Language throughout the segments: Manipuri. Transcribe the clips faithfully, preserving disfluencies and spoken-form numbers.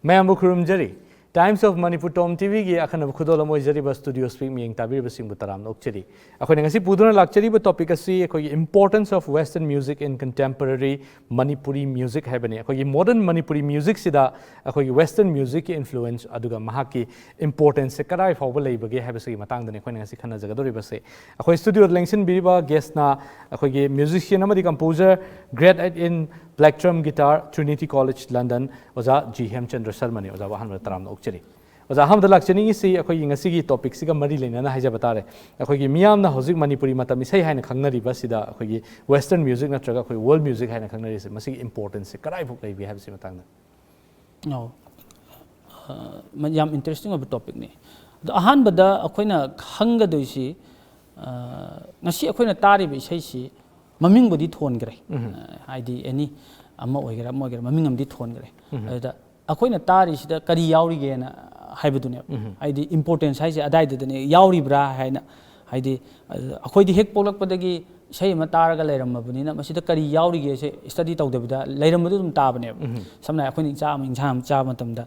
ꯃꯌꯥꯝꯕꯨ ꯈꯨꯔꯨꯝꯖꯔꯤ꯫ Times of Manipur Tom T ꯚꯤꯒꯤ ꯑꯈꯟꯅꯕ ꯈꯨꯗꯣꯜ ꯑꯃ ꯑꯣꯏꯖꯔꯤꯕ Studio Speak ꯃꯤꯠꯌꯦꯡ ꯇꯥꯕꯤꯔꯤꯕꯁꯤꯡꯕꯨ ꯇꯔꯥꯝꯅ ꯑꯣꯛꯆꯔꯤ꯫ ꯑꯩꯈꯣꯏꯅ ꯉꯁꯤ ꯄꯨꯗꯨꯅ ꯂꯥꯛꯆꯔꯤꯕ topic ꯑꯁꯤ ꯑꯩꯈꯣꯏꯒꯤ Importance of Western Music in Contemporary Manipuri Music ꯍꯥꯏꯕꯅꯤ꯫ ꯑꯩꯈꯣꯏꯒꯤ modern Manipuri musicꯁꯤꯗ ꯑꯩꯈꯣꯏꯒꯤ Western musicꯀꯤ influence ꯑꯗꯨꯒ ꯃꯍꯥꯛꯀꯤ importanceꯁꯦ ꯀꯗꯥꯏ ꯐꯥꯎꯕ ꯂꯩꯕꯒꯦ ꯍꯥꯏꯕꯁꯤꯒꯤ ꯃꯇꯥꯡꯗꯅꯤ ꯑꯩꯈꯣꯏꯅ ꯉꯁꯤ ꯈꯟꯅꯖꯒꯗꯧꯔꯤꯕꯁꯦ꯫ ꯑꯩꯈꯣꯏ studioꯗ ꯂꯦꯡꯁꯤꯟꯕꯤꯔꯤꯕ guestꯅ ꯑꯩꯈꯣꯏꯒꯤ musician ꯑꯃꯗꯤ composer, graduate in plectrum guitar, Trinity College London, ꯑꯣꯖꯥ ꯖꯤ ꯍꯦꯝꯆꯟꯗ꯭ꯔ ꯁꯔꯃꯅꯤ꯫ ꯑꯣꯖꯥꯕꯨ ꯑꯍꯥꯟꯕꯗ ꯇꯔꯥꯝꯅ ꯑꯣꯛꯆꯔꯤ꯫ ꯑꯣꯖꯥ, ꯑꯍꯥꯟꯕꯗ ꯂꯥꯛꯆꯅꯤꯡꯉꯤꯁꯤ ꯑꯩꯈꯣꯏꯒꯤ ꯉꯁꯤꯒꯤ topicꯁꯤꯒ ꯃꯔꯤ ꯂꯩꯅꯅ ꯍꯥꯏꯖꯕ ꯇꯥꯔꯦ꯫ ꯑꯩꯈꯣꯏꯒꯤ ꯃꯤꯌꯥꯝꯅ ꯍꯧꯖꯤꯛ ꯃꯅꯤꯄꯨꯔꯤ ꯃꯇꯝ ꯏꯁꯩ ꯍꯥꯏꯅ ꯈꯪꯅꯔꯤꯕꯁꯤꯗ ꯑꯩꯈꯣꯏꯒꯤ Western music ꯅꯠꯇ꯭ꯔꯒ ꯑꯩꯈꯣꯏ world music ꯍꯥꯏꯅ ꯈꯪꯅꯔꯤꯁꯦ, ꯃꯁꯤꯒꯤ importanceꯁꯦ ꯀꯗꯥꯏꯐꯥꯎ ꯂꯩꯕꯒꯦ ꯍꯥꯏꯕꯁꯤ ꯃꯇꯥꯡꯗ꯫ ꯑꯧ꯫ ꯑ, ꯃ-, ꯌꯥꯝ interesting ꯑꯣꯏꯕ topicꯅꯤ꯫ ꯑꯗꯣ ꯑꯍꯥꯟꯕꯗ ꯑꯩꯈꯣꯏꯅ ꯈꯪꯒꯗꯣꯏꯁꯤ, ꯑ, ꯉꯁꯤ ꯑꯩꯈꯣꯏꯅ ꯇꯥꯔꯤꯕ ꯏꯁꯩꯁꯤ ꯃꯃꯤꯡꯕꯨꯗꯤ ꯊꯣꯟꯈ꯭ꯔꯦ꯫ ꯎꯝ꯫ ꯑ, ꯍꯥꯏꯗꯤ any ꯑꯃ ꯑꯣꯏꯒꯦꯔꯥ ꯑꯃ ꯑꯣꯏꯒꯦꯔꯥ ꯃꯃꯤꯡ ꯑꯃꯗꯤ ꯊꯣꯟꯈ꯭ꯔꯦ꯫ ꯎꯝ꯫ ꯑꯗꯨꯗ ꯑꯩꯈꯣꯏꯅ ꯇꯥꯔꯤꯁꯤꯗ ꯀꯔꯤ ꯌꯥꯎꯔꯤꯒꯦꯅ ꯍꯥꯏꯕꯗꯨꯅꯦꯕ꯫ ꯎꯝ꯫ ꯍꯥꯏꯗꯤ importance ꯍꯥꯏꯁꯦ ꯑꯗꯥꯏꯗꯨꯗꯅꯦ ꯌꯥꯎꯔꯤꯕ꯭ꯔꯥ ꯍꯥꯏꯅ꯫ ꯍꯥꯏꯗꯤ, ꯑ, ꯑꯩꯈꯣꯏꯗꯤ ꯍꯦꯛ ꯄꯣꯛꯂꯛꯄꯗꯒꯤ ꯏꯁꯩ ꯑꯃ ꯇꯥꯔꯒ ꯂꯩꯔꯝꯃꯕꯅꯤꯅ ꯃꯁꯤꯗ ꯀꯔꯤ ꯌꯥꯎꯔꯤꯒꯦꯁꯦ study ꯇꯧꯗꯕꯤꯗ ꯂꯩꯔꯝꯕꯗꯨ ꯑꯗꯨꯝ ꯇꯥꯕꯅꯦꯕ꯫ ꯎꯝ꯫ ꯁꯝꯅ ꯍꯥꯏ ꯑꯩꯈꯣꯏꯅ ꯆꯥꯛ ꯑꯃ, ꯏꯟꯁꯥꯡ ꯑꯃ ꯆꯥꯕ ꯃꯇꯝꯗ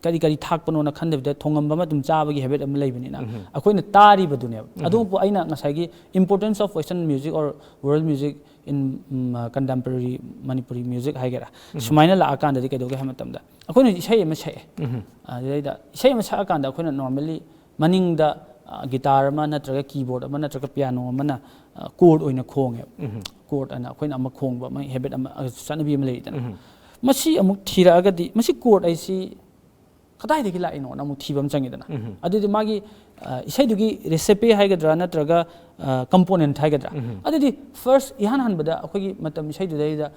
ꯀꯔꯤ ꯀꯔꯤ ꯊꯥꯛꯄꯅꯣꯅ ꯈꯟꯗꯕꯤꯗ ꯊꯣꯡꯉꯝꯕ ꯑꯃ ꯑꯗꯨꯝ ꯆꯥꯕꯒꯤ habit ꯑꯃ ꯂꯩꯕꯅꯤꯅ ꯎꯝ꯫ ꯑꯩꯈꯣꯏꯅ ꯇꯥꯔꯤꯕꯗꯨꯅꯦꯕ꯫ ꯎꯝ꯫ ꯑꯗꯨꯕꯨ ꯑꯩꯅ ꯉꯁꯥꯏꯒꯤ importance of Western music or world music in, um, contemporary Manipuri music ꯍꯥꯏꯒꯦꯔꯥ, ꯎꯝ꯫ ꯁꯨꯃꯥꯏꯅ ꯂꯥꯛꯑꯀꯥꯟꯗꯗꯤ ꯀꯩꯗꯧꯒꯦ ꯍꯥꯏꯕ ꯃꯇꯝꯗ ꯑꯩꯈꯣꯏꯅ ꯏꯁꯩ ꯑꯃ ꯁꯛꯑꯦ꯫ ꯎꯝ꯫ ꯑꯗꯨꯗꯩꯗ ꯏꯁꯩ ꯑꯃ ꯁꯛꯑꯀꯥꯟꯗ ꯑꯩꯈꯣꯏꯅ normally ꯃꯅꯤꯡꯗ, ꯑ, guitar ꯑꯃ ꯅꯠꯇ꯭ꯔꯒ keyboard ꯑꯃ ꯅꯠꯇ꯭ꯔꯒ piano ꯑꯃꯅ, ꯑ, chord ꯑꯣꯏꯅ ꯈꯣꯡꯉꯦꯕ꯫ ꯎꯝ꯫ Chord ꯑꯅ ꯑꯩꯈꯣꯏꯅ ꯑꯃ ꯈꯣꯡꯕ ꯑꯃ habit ꯑꯃ, ꯑ, ꯆꯠꯅꯕꯤ ꯑꯃ ꯂꯩꯗꯅ꯫ ꯎꯝ꯫ ꯃꯁꯤ ꯑꯃꯨꯛ ꯊꯤꯔꯛꯑꯒꯗꯤ ꯃꯁꯤ chord ꯍꯥꯏꯁꯤ ꯀꯗꯥꯏꯗꯒꯤ ꯂꯥꯛꯏꯅꯣꯅ ꯑꯃꯨꯛ ꯊꯤꯕ ꯑꯃ ꯆꯪꯉꯤꯗꯅ꯫ ꯎꯝ꯫ ꯑꯗꯨꯗꯤ ꯃꯥꯒꯤ, ꯑ, ꯏꯁꯩꯗꯨꯒꯤ recipe ꯍꯥꯏꯒꯗ꯭ꯔꯥ ꯅꯠꯇ꯭ꯔꯒ, ꯑ, component ꯍꯥꯏꯒꯗ꯭ꯔꯥ? ꯎꯝ꯫ ꯑꯗꯨꯗꯤ first ꯏꯍꯥꯟ ꯍꯥꯟꯕꯗ ꯑꯩꯈꯣꯏꯒꯤ ꯃꯇꯝ ꯏꯁꯩꯗꯨꯗꯩꯗ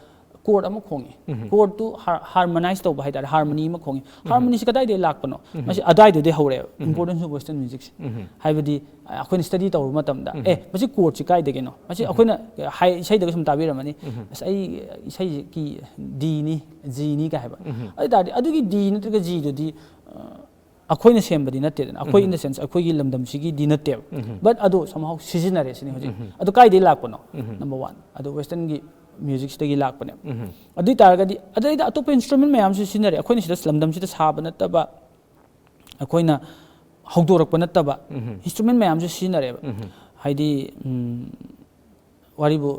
chord ꯑꯃ ꯈꯣꯡꯉꯤ꯫ ꯎꯝ꯫ Chordꯇꯨ har-, harmonize ꯇꯧꯕ ꯍꯥꯏꯇꯥꯔꯦ, harmony ꯑꯃ ꯈꯣꯡꯉꯤ꯫ ꯎꯝ꯫ Harmonyꯁꯤ ꯀꯗꯥꯏꯗꯒꯤ ꯂꯥꯛꯄꯅꯣ? ꯎꯝ꯫ ꯃꯁꯤ ꯑꯗꯥꯏꯗꯨꯗꯩ ꯍꯧꯔꯛꯑꯦꯕ, ꯎꯝ꯫ Importance of Western musicꯁꯦ꯫ ꯎꯝ꯫ ꯍꯥꯏꯕꯗꯤ, ꯑ, ꯑꯩꯈꯣꯏꯅ study ꯇꯧꯔꯨꯕ ꯃꯇꯝꯗ, ꯎꯝ꯫ ꯑꯦ, ꯃꯁꯤ chordꯁꯤ ꯀꯥꯏꯗꯒꯤꯅꯣ? ꯃꯁꯤ ꯎꯝ꯫ ꯑꯩꯈꯣꯏꯅ ꯍꯥꯏ-, ꯏꯁꯩꯗꯒ ꯁꯨꯝ ꯇꯥꯕꯤꯔꯝꯃꯅꯤ꯫ ꯎꯝ꯫ "ꯑꯁ, ꯑꯩ ꯏꯁꯩꯁꯤ key Dꯅꯤ, Gꯅꯤ" ꯀꯥꯏ ꯍꯥꯏꯕ꯫ ꯎꯝ꯫ ꯑꯗꯨ ꯑꯣꯏ ꯇꯥꯔꯗꯤ ꯑꯗꯨꯒꯤ D ꯅꯠꯇ꯭ꯔꯒ Gꯗꯨꯗꯤ, ꯑ, ꯑꯩꯈꯣꯏꯅ ꯁꯦꯝꯕꯗꯤ ꯅꯠꯇꯦꯗꯅ, ꯑꯩꯈꯣꯏ in the sense ꯑꯩꯈꯣꯏꯒꯤ ꯂꯝꯗꯝꯁꯤꯒꯤꯗꯤ ꯅꯠꯇꯦꯕ, but ꯑꯗꯣ somehow ꯁꯤꯖꯤꯟꯅꯔꯦ ꯁꯤꯅꯤ ꯍꯧꯖꯤꯛ꯫ ꯑꯗꯣ ꯀꯥꯏꯗꯩ ꯂꯥꯛꯄꯅꯣ? Number one, ꯑꯗꯣ westernꯒꯤ musicꯁꯤꯗꯒꯤ ꯂꯥꯛꯄꯅꯦꯕ꯫ ꯑꯗꯨ ꯑꯣꯏ ꯇꯥꯔꯒꯗꯤ ꯑꯗꯩꯗ ꯑꯇꯣꯞꯄ instrument ꯃꯌꯥꯝꯁꯨ ꯁꯤꯖꯤꯟꯅꯔꯦ, ꯑꯩꯈꯣꯏꯅ ꯁꯤꯗ ꯂꯝꯗꯝꯁꯤꯗ ꯁꯥꯕ ꯅꯠꯇꯕ, ꯑꯩꯈꯣꯏꯅ ꯍꯧꯗꯣꯔꯛꯄ ꯅꯠꯇꯕ instrument ꯃꯌꯥꯝꯁꯨ ꯁꯤꯖꯤꯟꯅꯔꯦꯕ꯫ ꯍꯥꯏꯗꯤ ꯋꯥꯔꯤꯕꯨ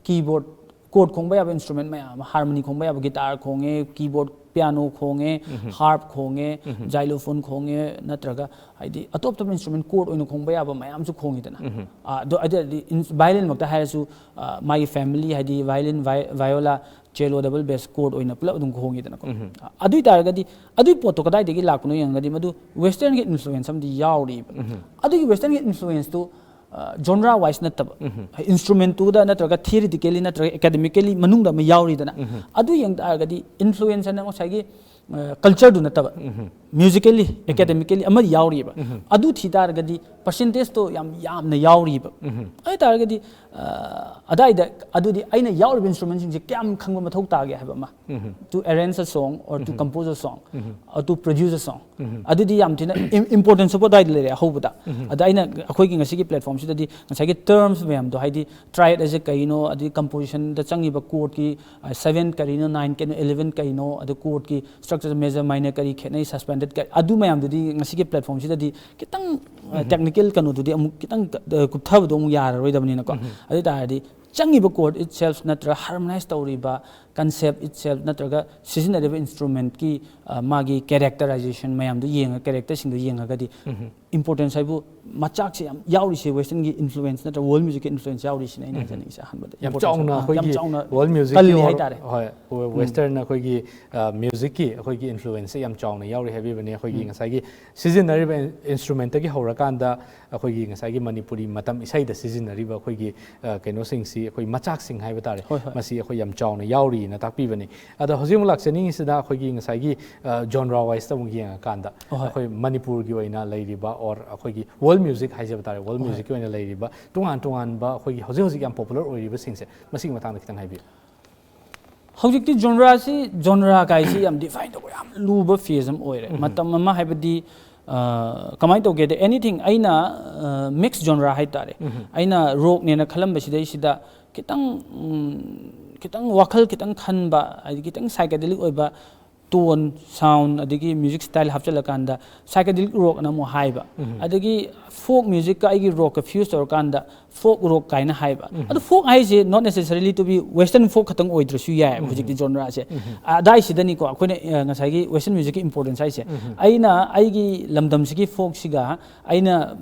keyboard, chord ꯈꯣꯡꯕ ꯌꯥꯕ instrument ꯃꯌꯥꯝ ꯑꯃ, harmony ꯈꯣꯡꯕ ꯌꯥꯕ, guitar ꯈꯣꯡꯉꯦ, keyboard, piano ꯈꯣꯡꯉꯦ, harp ꯈꯣꯡꯉꯦ, xylophone ꯈꯣꯡꯉꯦ, ꯅꯠꯇ꯭ꯔꯒ ꯍꯥꯏꯗꯤ ꯑꯇꯣꯞ ꯑꯇꯣꯞꯄ instrument chord ꯑꯣꯏꯅ ꯈꯣꯡꯕ ꯌꯥꯕ ꯃꯌꯥꯝꯁꯨ ꯈꯣꯡꯉꯤꯗꯅ꯫ ꯑꯗꯣ ꯑꯗꯨꯗꯤ violinꯃꯛꯇ ꯍꯥꯏꯔꯁꯨ, ꯃꯥꯒꯤ family ꯍꯥꯏꯗꯤ violin, vi- viola, cello, double bass chord ꯑꯣꯏꯅ ꯄꯨꯂꯞ ꯑꯗꯨꯝ ꯈꯣꯡꯉꯤꯗꯅꯀꯣ꯫ ꯑꯗꯨ ꯑꯣꯏ ꯇꯥꯔꯒꯗꯤ ꯑꯗꯨꯒꯤ ꯄꯣꯠꯇꯣ ꯀꯗꯥꯏꯗꯒꯤ ꯂꯥꯛꯄꯅꯣ ꯌꯦꯡꯉꯒꯗꯤ ꯃꯗꯨ westernꯒꯤ influence ꯑꯃꯗꯤ ꯌꯥꯎꯔꯤꯕ꯫ ꯑꯗꯨꯒꯤ westernꯒꯤ influenceꯇꯨ genre wise ꯅꯠꯇꯕ, instrumentꯇꯨꯗ ꯅꯠꯇ꯭ꯔꯒ theoretically ꯅꯠꯇ꯭ꯔꯒ academically ꯃꯅꯨꯡꯗ ꯑꯃ ꯌꯥꯎꯔꯤꯗꯅ꯫ ꯑꯗꯨ ꯌꯦꯡ ꯇꯥꯔꯒꯗꯤ influence ꯍꯥꯏꯅ ꯉꯁꯥꯏꯒꯤ cultureꯗꯨ ꯅꯠꯇꯕ, musically, academically ꯑꯃ ꯌꯥꯎꯔꯤꯕ꯫ ꯑꯗꯨ ꯊꯤ ꯇꯥꯔꯒꯗꯤ percentageꯇꯣ ꯌꯥꯝ ꯌꯥꯝꯅ ꯌꯥꯎꯔꯤꯕ꯫ ꯑꯗꯨ ꯑꯣꯏ ꯇꯥꯔꯒꯗꯤ ꯑꯗꯥꯏꯗ ꯑꯗꯨꯗꯤ ꯑꯩꯅ ꯌꯥꯎꯔꯤꯕ instrumentꯁꯤꯡꯁꯦ ꯀꯌꯥꯝ ꯈꯪꯕ ꯃꯊꯧ ꯇꯥꯒꯦ ꯍꯥꯏꯕ ꯑꯃ, to arrange a song or to compose a song or to produce a song꯫ ꯑꯗꯨꯗꯤ ꯌꯥꯝ ꯊꯤꯅ importance ꯑꯗꯥꯏꯗ ꯂꯩꯔꯦ ꯑꯍꯧꯕꯗ꯫ ꯑꯗ ꯑꯩꯅ ꯑꯩꯈꯣꯏꯒꯤ ꯉꯁꯤꯒꯤ platformꯁꯤꯗꯗꯤ ꯉꯁꯥꯏꯒꯤ terms ꯃꯌꯥꯝꯗꯣ, ꯍꯥꯏꯗꯤ triad ꯍꯥꯏꯁꯦ ꯀꯩꯅꯣ, ꯑꯗꯒꯤ compositionꯗ ꯆꯪꯉꯤꯕ chordꯀꯤ seven ꯀꯔꯤꯅꯣ, nine ꯀꯩꯅꯣ, eleven ꯀꯩꯅꯣ, ꯑꯗ chordꯀꯤ structure major minor ꯀꯔꯤ ꯈꯦꯠꯅꯩ, suspended ꯀꯔꯤ, ꯑꯗꯨ ꯃꯌꯥꯝꯗꯨꯗꯤ ꯉꯁꯤꯒꯤ platformꯁꯤꯗꯗꯤ ꯈꯤꯇꯪ technical ꯀꯩꯅꯣꯗꯨꯗꯤ ꯑꯃꯨꯛ ꯈꯤꯇꯪ ꯀꯨꯞꯊꯕꯗꯣ ꯑꯃꯨꯛ ꯌꯥꯔꯔꯣꯏꯗꯕꯅꯤꯅꯀꯣ꯫ ꯑꯗꯨ ꯑꯣꯏ ꯇꯥꯔꯗꯤ ꯆꯪꯉꯤꯕ chord itself ꯅꯠꯇ꯭ꯔꯒ harmonize ꯇꯧꯔꯤꯕ concept itself ꯅꯠꯇ꯭ꯔꯒ ꯁꯤꯖꯤꯟꯅꯔꯤꯕ instrumentꯀꯤ ꯃꯥꯒꯤ characterization ꯃꯌꯥꯝꯗꯨ ꯌꯦꯡꯉ characterꯁꯤꯡꯗꯨ ꯌꯦꯡꯉꯒꯗꯤ importance ꯍꯥꯏꯕꯨ ꯃꯆꯥꯛꯁꯦ ꯌꯥꯝ ꯌꯥꯎꯔꯤꯁꯦ westernꯒꯤ influence ꯅꯠꯇ꯭ꯔꯒ world musicꯀꯤ influence ꯌꯥꯎꯔꯤꯁꯤꯅꯦ ꯑꯩꯅ ꯍꯥꯏꯖꯅꯤꯡꯉꯤꯁꯦ ꯑꯍꯥꯟꯕꯗ꯫ ꯌꯥꯝ importance ꯆꯥꯎꯅ ꯑꯥ, ꯌꯥꯝ ꯑꯩꯈꯣꯏꯒꯤ ꯆꯥꯎꯅ world musicꯀꯤ ꯀꯜꯂꯤ ꯑꯣꯔ-, ꯍꯥꯏꯇꯥꯔꯦ꯫ ꯍꯣꯏ, western ꯑꯩꯈꯣꯏꯒꯤ musicꯀꯤ ꯑꯩꯈꯣꯏꯒꯤ influenceꯁꯦ ꯌꯥꯝ ꯆꯥꯎꯅ ꯌꯥꯎꯔꯤ ꯍꯥꯏꯕꯤꯕꯅꯦ꯫ ꯑꯩꯈꯣꯏꯒꯤ ꯉꯁꯥꯏꯒꯤ ꯁꯤꯖꯤꯟꯅꯔꯤꯕ instrumentꯇꯒꯤ ꯍꯧꯔꯀꯥꯟꯗ ꯑꯩꯈꯣꯏꯒꯤ ꯉꯁꯥꯏꯒꯤ ꯃꯅꯤꯄꯨꯔꯤ ꯃꯇꯝ ꯏꯁꯩꯗ ꯁꯤꯖꯤꯟꯅꯔꯤꯕ ꯑꯩꯈꯣꯏꯒꯤ ꯀꯩꯅꯣꯁꯤꯡꯁꯤ, ꯑꯩꯈꯣꯏ ꯃꯆꯥꯛꯁꯤꯡ ꯍꯥꯏꯕ ꯇꯥꯔꯦ, ꯍꯣꯏ, ꯍꯣꯏ꯫ ꯃꯁꯤ ꯑꯩꯈꯣꯏ ꯌꯥꯝ ꯆꯥꯎꯅ ꯌꯥꯎꯔꯤꯅ ꯇꯥꯛꯄꯤꯕꯅꯤ꯫ ꯑꯗꯣ ꯍꯧꯖꯤꯛ ꯑꯃꯨꯛ ꯂꯥꯛꯆꯅꯤꯡꯉꯤꯁꯤꯅ ꯑꯩꯈꯣꯏꯒꯤ ꯉꯁꯥꯏꯒꯤ genre wiseꯇ ꯑꯃꯨꯛ ꯌꯦꯡꯉꯀꯥꯟꯗ, ꯍꯣꯏ꯫ ꯑꯩꯈꯣꯏ ꯃꯅꯤꯄꯨꯔꯒꯤ ꯑꯣꯏꯅ ꯂꯩꯔꯤꯕ or ꯑꯩꯈꯣꯏꯒꯤ world music ꯍꯥꯏꯖꯕ ꯇꯥꯔꯦ, world ꯍꯣꯏ꯫ Musicꯀꯤ ꯑꯣꯏꯅ ꯂꯩꯔꯤꯕ ꯇꯣꯉꯥꯟ ꯇꯣꯉꯥꯟꯕ ꯑꯩꯈꯣꯏꯒꯤ ꯍꯧꯖꯤꯛ ꯍꯧꯖꯤꯛ ꯌꯥꯝ popular ꯑꯣꯏꯔꯤꯕꯁꯤꯡꯁꯦ, ꯃꯁꯤꯒꯤ ꯃꯇꯥꯡꯗ ꯈꯤꯇꯪ ꯍꯥꯏꯕꯤꯌꯨ꯫ ꯍꯧꯖꯤꯛꯇꯤ ꯖꯣꯟꯔꯥꯁꯤ, ꯖꯣꯟꯔꯥ ꯀꯥꯏꯁꯤ ꯌꯥꯝ ꯗꯤꯐꯥꯏꯟ ꯇꯧꯕ ꯌꯥꯝ ꯂꯨꯕ ꯐꯦꯖ ꯑꯃ ꯑꯣꯏꯔꯦ꯫ ꯃꯇꯝ ꯑꯃ ꯍꯥꯏꯕꯗꯤ, ꯑ, ꯀꯃꯥꯏꯅ ꯇꯧꯒꯦꯗ, ꯑꯦꯅꯤꯊꯤꯡ ꯑꯩꯅ, ꯑ, ꯃꯤꯛꯁ ꯖꯣꯟꯔꯥ ꯍꯥꯏꯇꯥꯔꯦ꯫ ꯑꯩꯅ ꯔꯣꯛꯅꯦꯅ ꯈꯜꯂꯝꯕꯁꯤꯗꯩꯁꯤꯗ ꯈꯤꯇꯪ, ꯎꯝ, ꯈꯤꯇꯪ ꯋꯥꯈꯜ ꯈꯤꯇꯪ ꯈꯟꯕ, ꯍꯥꯏꯗꯤ ꯈꯤꯇꯪ ꯁꯥꯏꯀꯦꯗꯦꯂꯤꯛ ꯑꯣꯏꯕ ꯇꯣꯟ, ꯁꯥꯎꯟ, ꯑꯗꯒꯤ ꯃ꯭ꯌꯨꯖꯤꯛ ꯁ꯭ꯇꯥꯏꯜ ꯍꯥꯞꯆꯤꯜꯂꯀꯥꯟꯗ ꯁꯥꯏꯀꯦꯗꯦꯂꯤꯛ ꯔꯣꯛꯅ ꯑꯃꯨꯛ ꯍꯥꯏꯕ꯫ ꯑꯗꯒꯤ ꯐꯣꯛ ꯃ꯭ꯌꯨꯖꯤꯛꯀ ꯑꯩꯒꯤ ꯔꯣꯛꯀ ꯐ꯭ꯌꯨꯁ ꯇꯧꯔꯀꯥꯟꯗ ꯐꯣꯛ ꯔꯣꯛ ꯀꯥꯏꯅ ꯍꯥꯏꯕ꯫ ꯑꯗꯣ ꯐꯣꯛ ꯍꯥꯏꯁꯦ not necessarily to be western folk ꯈꯛꯇꯪ ꯑꯣꯏꯗ꯭ꯔꯁꯨ ꯌꯥꯏꯑꯕ ꯍꯧꯖꯤꯛꯇꯤ ꯖꯣꯟꯔꯥꯁꯦ꯫ ꯑꯗꯥꯏꯁꯤꯗꯅꯤꯀꯣ ꯑꯩꯈꯣꯏꯅ, ꯑ, ꯉꯁꯥꯏꯒꯤ ꯋꯦꯁꯇꯔꯟ ꯃ꯭ꯌꯨꯖꯤꯛꯀꯤ ꯏꯝꯄꯣꯔꯇꯦꯟꯁ ꯍꯥꯏꯁꯦ꯫ ꯑꯩꯅ ꯑꯩꯒꯤ ꯂꯝꯗꯝꯁꯤꯒꯤ ꯐꯣꯛꯁꯤꯒ ꯑꯩꯅ,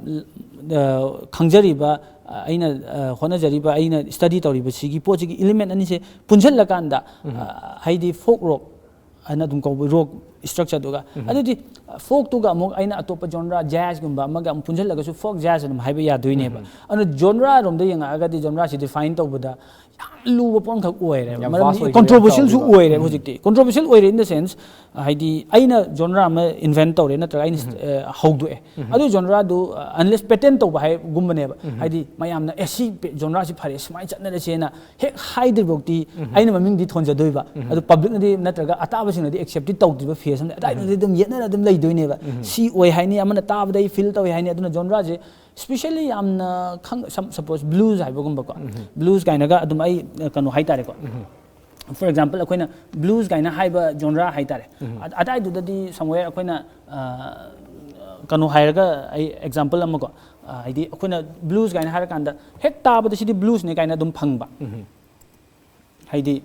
ꯑ, ꯈꯪꯖꯔꯤꯕ, ꯑ, ꯑꯩꯅ, ꯑ, ꯍꯣꯠꯅꯖꯔꯤꯕ, ꯑꯩꯅ ꯁ꯭ꯇꯗꯤ ꯇꯧꯔꯤꯕꯁꯤꯒꯤ ꯄꯣꯠꯁꯤꯒꯤ ꯏꯂꯤꯃꯦꯟ ꯑꯅꯤꯁꯦ ꯄꯨꯟꯁꯤꯜꯂꯀꯥꯟꯗ, ꯑ, ꯍꯥꯏꯗꯤ ꯐꯣꯛ ꯔꯣꯛ ꯍꯥꯏꯅ ꯑꯗꯨꯝ ꯀꯧꯕ ꯔꯣꯛ ꯁ꯭ꯇ꯭ꯔꯛꯆꯔꯗꯨꯒ꯫ ꯑꯗꯨꯗꯤ ꯐꯣꯛꯇꯨꯒ ꯑꯃꯨꯛ ꯑꯩꯅ ꯑꯇꯣꯞꯄ ꯖꯣꯟꯔꯥ, ꯖꯦꯖꯀꯨꯝꯕ ꯑꯃꯒ ꯑꯃꯨꯛ ꯄꯨꯟꯁꯤꯜꯂꯒꯁꯨ ꯐꯣꯛ ꯖꯦꯖ ꯑꯗꯨꯝ ꯍꯥꯏꯕ ꯌꯥꯗꯣꯏꯅꯦꯕ꯫ ꯑꯗꯨꯅ ꯖꯣꯟꯔꯥꯔꯣꯝꯗ ꯌꯦꯡꯉꯛꯑꯒꯗꯤ ꯖꯣꯟꯔꯥꯁꯤ ꯗꯤꯐꯥꯏꯟ ꯇꯧꯕꯗ ꯌꯥꯝ ꯂꯨꯕ ꯄꯣꯠ ꯑꯃꯈꯛ ꯑꯣꯏꯔꯦꯕ꯫ ꯌꯥꯝ ꯃꯔꯝꯗꯤ ꯚꯥꯁ ꯑꯣꯏꯈ꯭ꯔꯦ, ꯀꯣꯟꯇ꯭ꯔꯣꯚꯔꯁꯤꯌꯦꯜꯁꯨ ꯆꯥꯎꯔꯦꯕ꯫ ꯑꯣꯏꯔꯦꯕ ꯍꯧꯖꯤꯛꯇꯤ꯫ ꯀꯣꯟꯇ꯭ꯔꯣꯚꯔꯁꯤꯌꯦꯜ ꯑꯣꯏꯔꯦ in the sense, ꯍꯥꯏꯗꯤ ꯑꯩꯅ ꯖꯣꯟꯔꯥ ꯑꯃ ꯏꯟꯚꯦꯟꯠ ꯇꯧꯔꯦ ꯅꯠꯇ꯭ꯔꯒ ꯑꯩꯅ, ꯑ, ꯍꯧꯗꯣꯛꯑꯦ꯫ ꯑꯗꯨ ꯖꯣꯟꯔꯥꯗꯨ, ꯑ, ꯑꯟꯂꯦꯁ ꯄꯦꯇꯦꯟ ꯇꯧꯕ ꯍꯥꯏꯒꯨꯝꯕꯅꯦꯕ꯫ ꯍꯥꯏꯗꯤ ꯃꯌꯥꯝꯅ, "ꯑꯦ, ꯁꯤ ꯄꯦ-, ꯖꯣꯟꯔꯥꯁꯤ ꯐꯔꯦ, ꯁꯨꯃꯥꯏꯅ ꯆꯠꯅꯔꯁꯦꯅ" ꯍꯦꯛ ꯍꯥꯏꯗ꯭ꯔꯤꯐꯥꯎꯇꯤ ꯑꯩꯅ ꯃꯃꯤꯡꯗꯤ ꯊꯣꯟꯖꯗꯣꯏꯕ꯫ ꯑꯗꯨ ꯄꯕ꯭ꯂꯤꯛꯅꯗꯤ ꯅꯠꯇ꯭ꯔꯒ ꯑꯇꯥꯕꯁꯤꯡꯅꯗꯤ ꯑꯦꯛꯁꯦꯞꯇꯤ ꯇꯧꯗ꯭ꯔꯤꯕ ꯐꯦꯖ ꯑꯃꯗ ꯑꯗꯥꯏꯗꯨꯗꯤ ꯑꯗꯨꯝ ꯌꯦꯠꯅꯔ ꯑꯗꯨꯝ ꯂꯩꯗꯣꯏꯅꯦꯕ꯫ ꯁꯤ ꯑꯣꯏ ꯍꯥꯏꯅꯤ, ꯑꯃꯅ ꯇꯥꯕꯗ ꯑꯩ ꯐꯤꯜ ꯇꯧꯏ ꯍꯥꯏꯅꯤ꯫ ꯑꯗꯨꯅ ꯖꯣꯟꯔꯥꯁꯦ ꯁ꯭ꯄꯤꯁꯦꯜꯂꯤ ꯌꯥꯝꯅ ꯈꯪ-, ꯁꯝ-, ꯁꯄꯣꯁ ꯕ꯭ꯂꯨꯁ ꯍꯥꯏꯕꯒꯨꯝꯕꯀꯣ꯫ ꯕ꯭ꯂꯨꯁ ꯀꯥꯏꯅꯒ ꯑꯗꯨꯝ ꯑꯩ, ꯑ, ꯀꯩꯅꯣ ꯍꯥꯏꯇꯥꯔꯦꯀꯣ꯫ ꯐꯣꯔ ꯑꯦꯛꯖꯥꯝꯄꯜ, ꯑꯩꯈꯣꯏꯅ ꯕ꯭ꯂꯨꯁ ꯀꯥꯏꯅ ꯍꯥꯏꯕ ꯖꯣꯟꯔꯥ ꯍꯥꯏꯇꯥꯔꯦ꯫ ꯑ-, ꯑꯗꯥꯏꯗꯨꯗꯗꯤ ꯁꯝꯋꯦꯌꯔ ꯑꯩꯈꯣꯏꯅ, ꯑ, ꯀꯩꯅꯣ ꯍꯥꯏꯔꯒ, ꯑꯩ ꯑꯦꯛꯖꯥꯝꯄꯜ ꯑꯃꯀꯣ, ꯑ, ꯍꯥꯏꯗꯤ ꯑꯩꯈꯣꯏꯅ ꯕ꯭ꯂꯨꯁ ꯀꯥꯏꯅ ꯍꯥꯏꯔꯀꯥꯟꯗ ꯍꯦꯛ ꯇꯥꯕꯗ ꯁꯤꯗꯤ ꯕ꯭ꯂꯨꯁꯅꯦ ꯀꯥꯏꯅ ꯑꯗꯨꯝ ꯐꯪꯕ꯫ ꯍꯥꯏꯗꯤ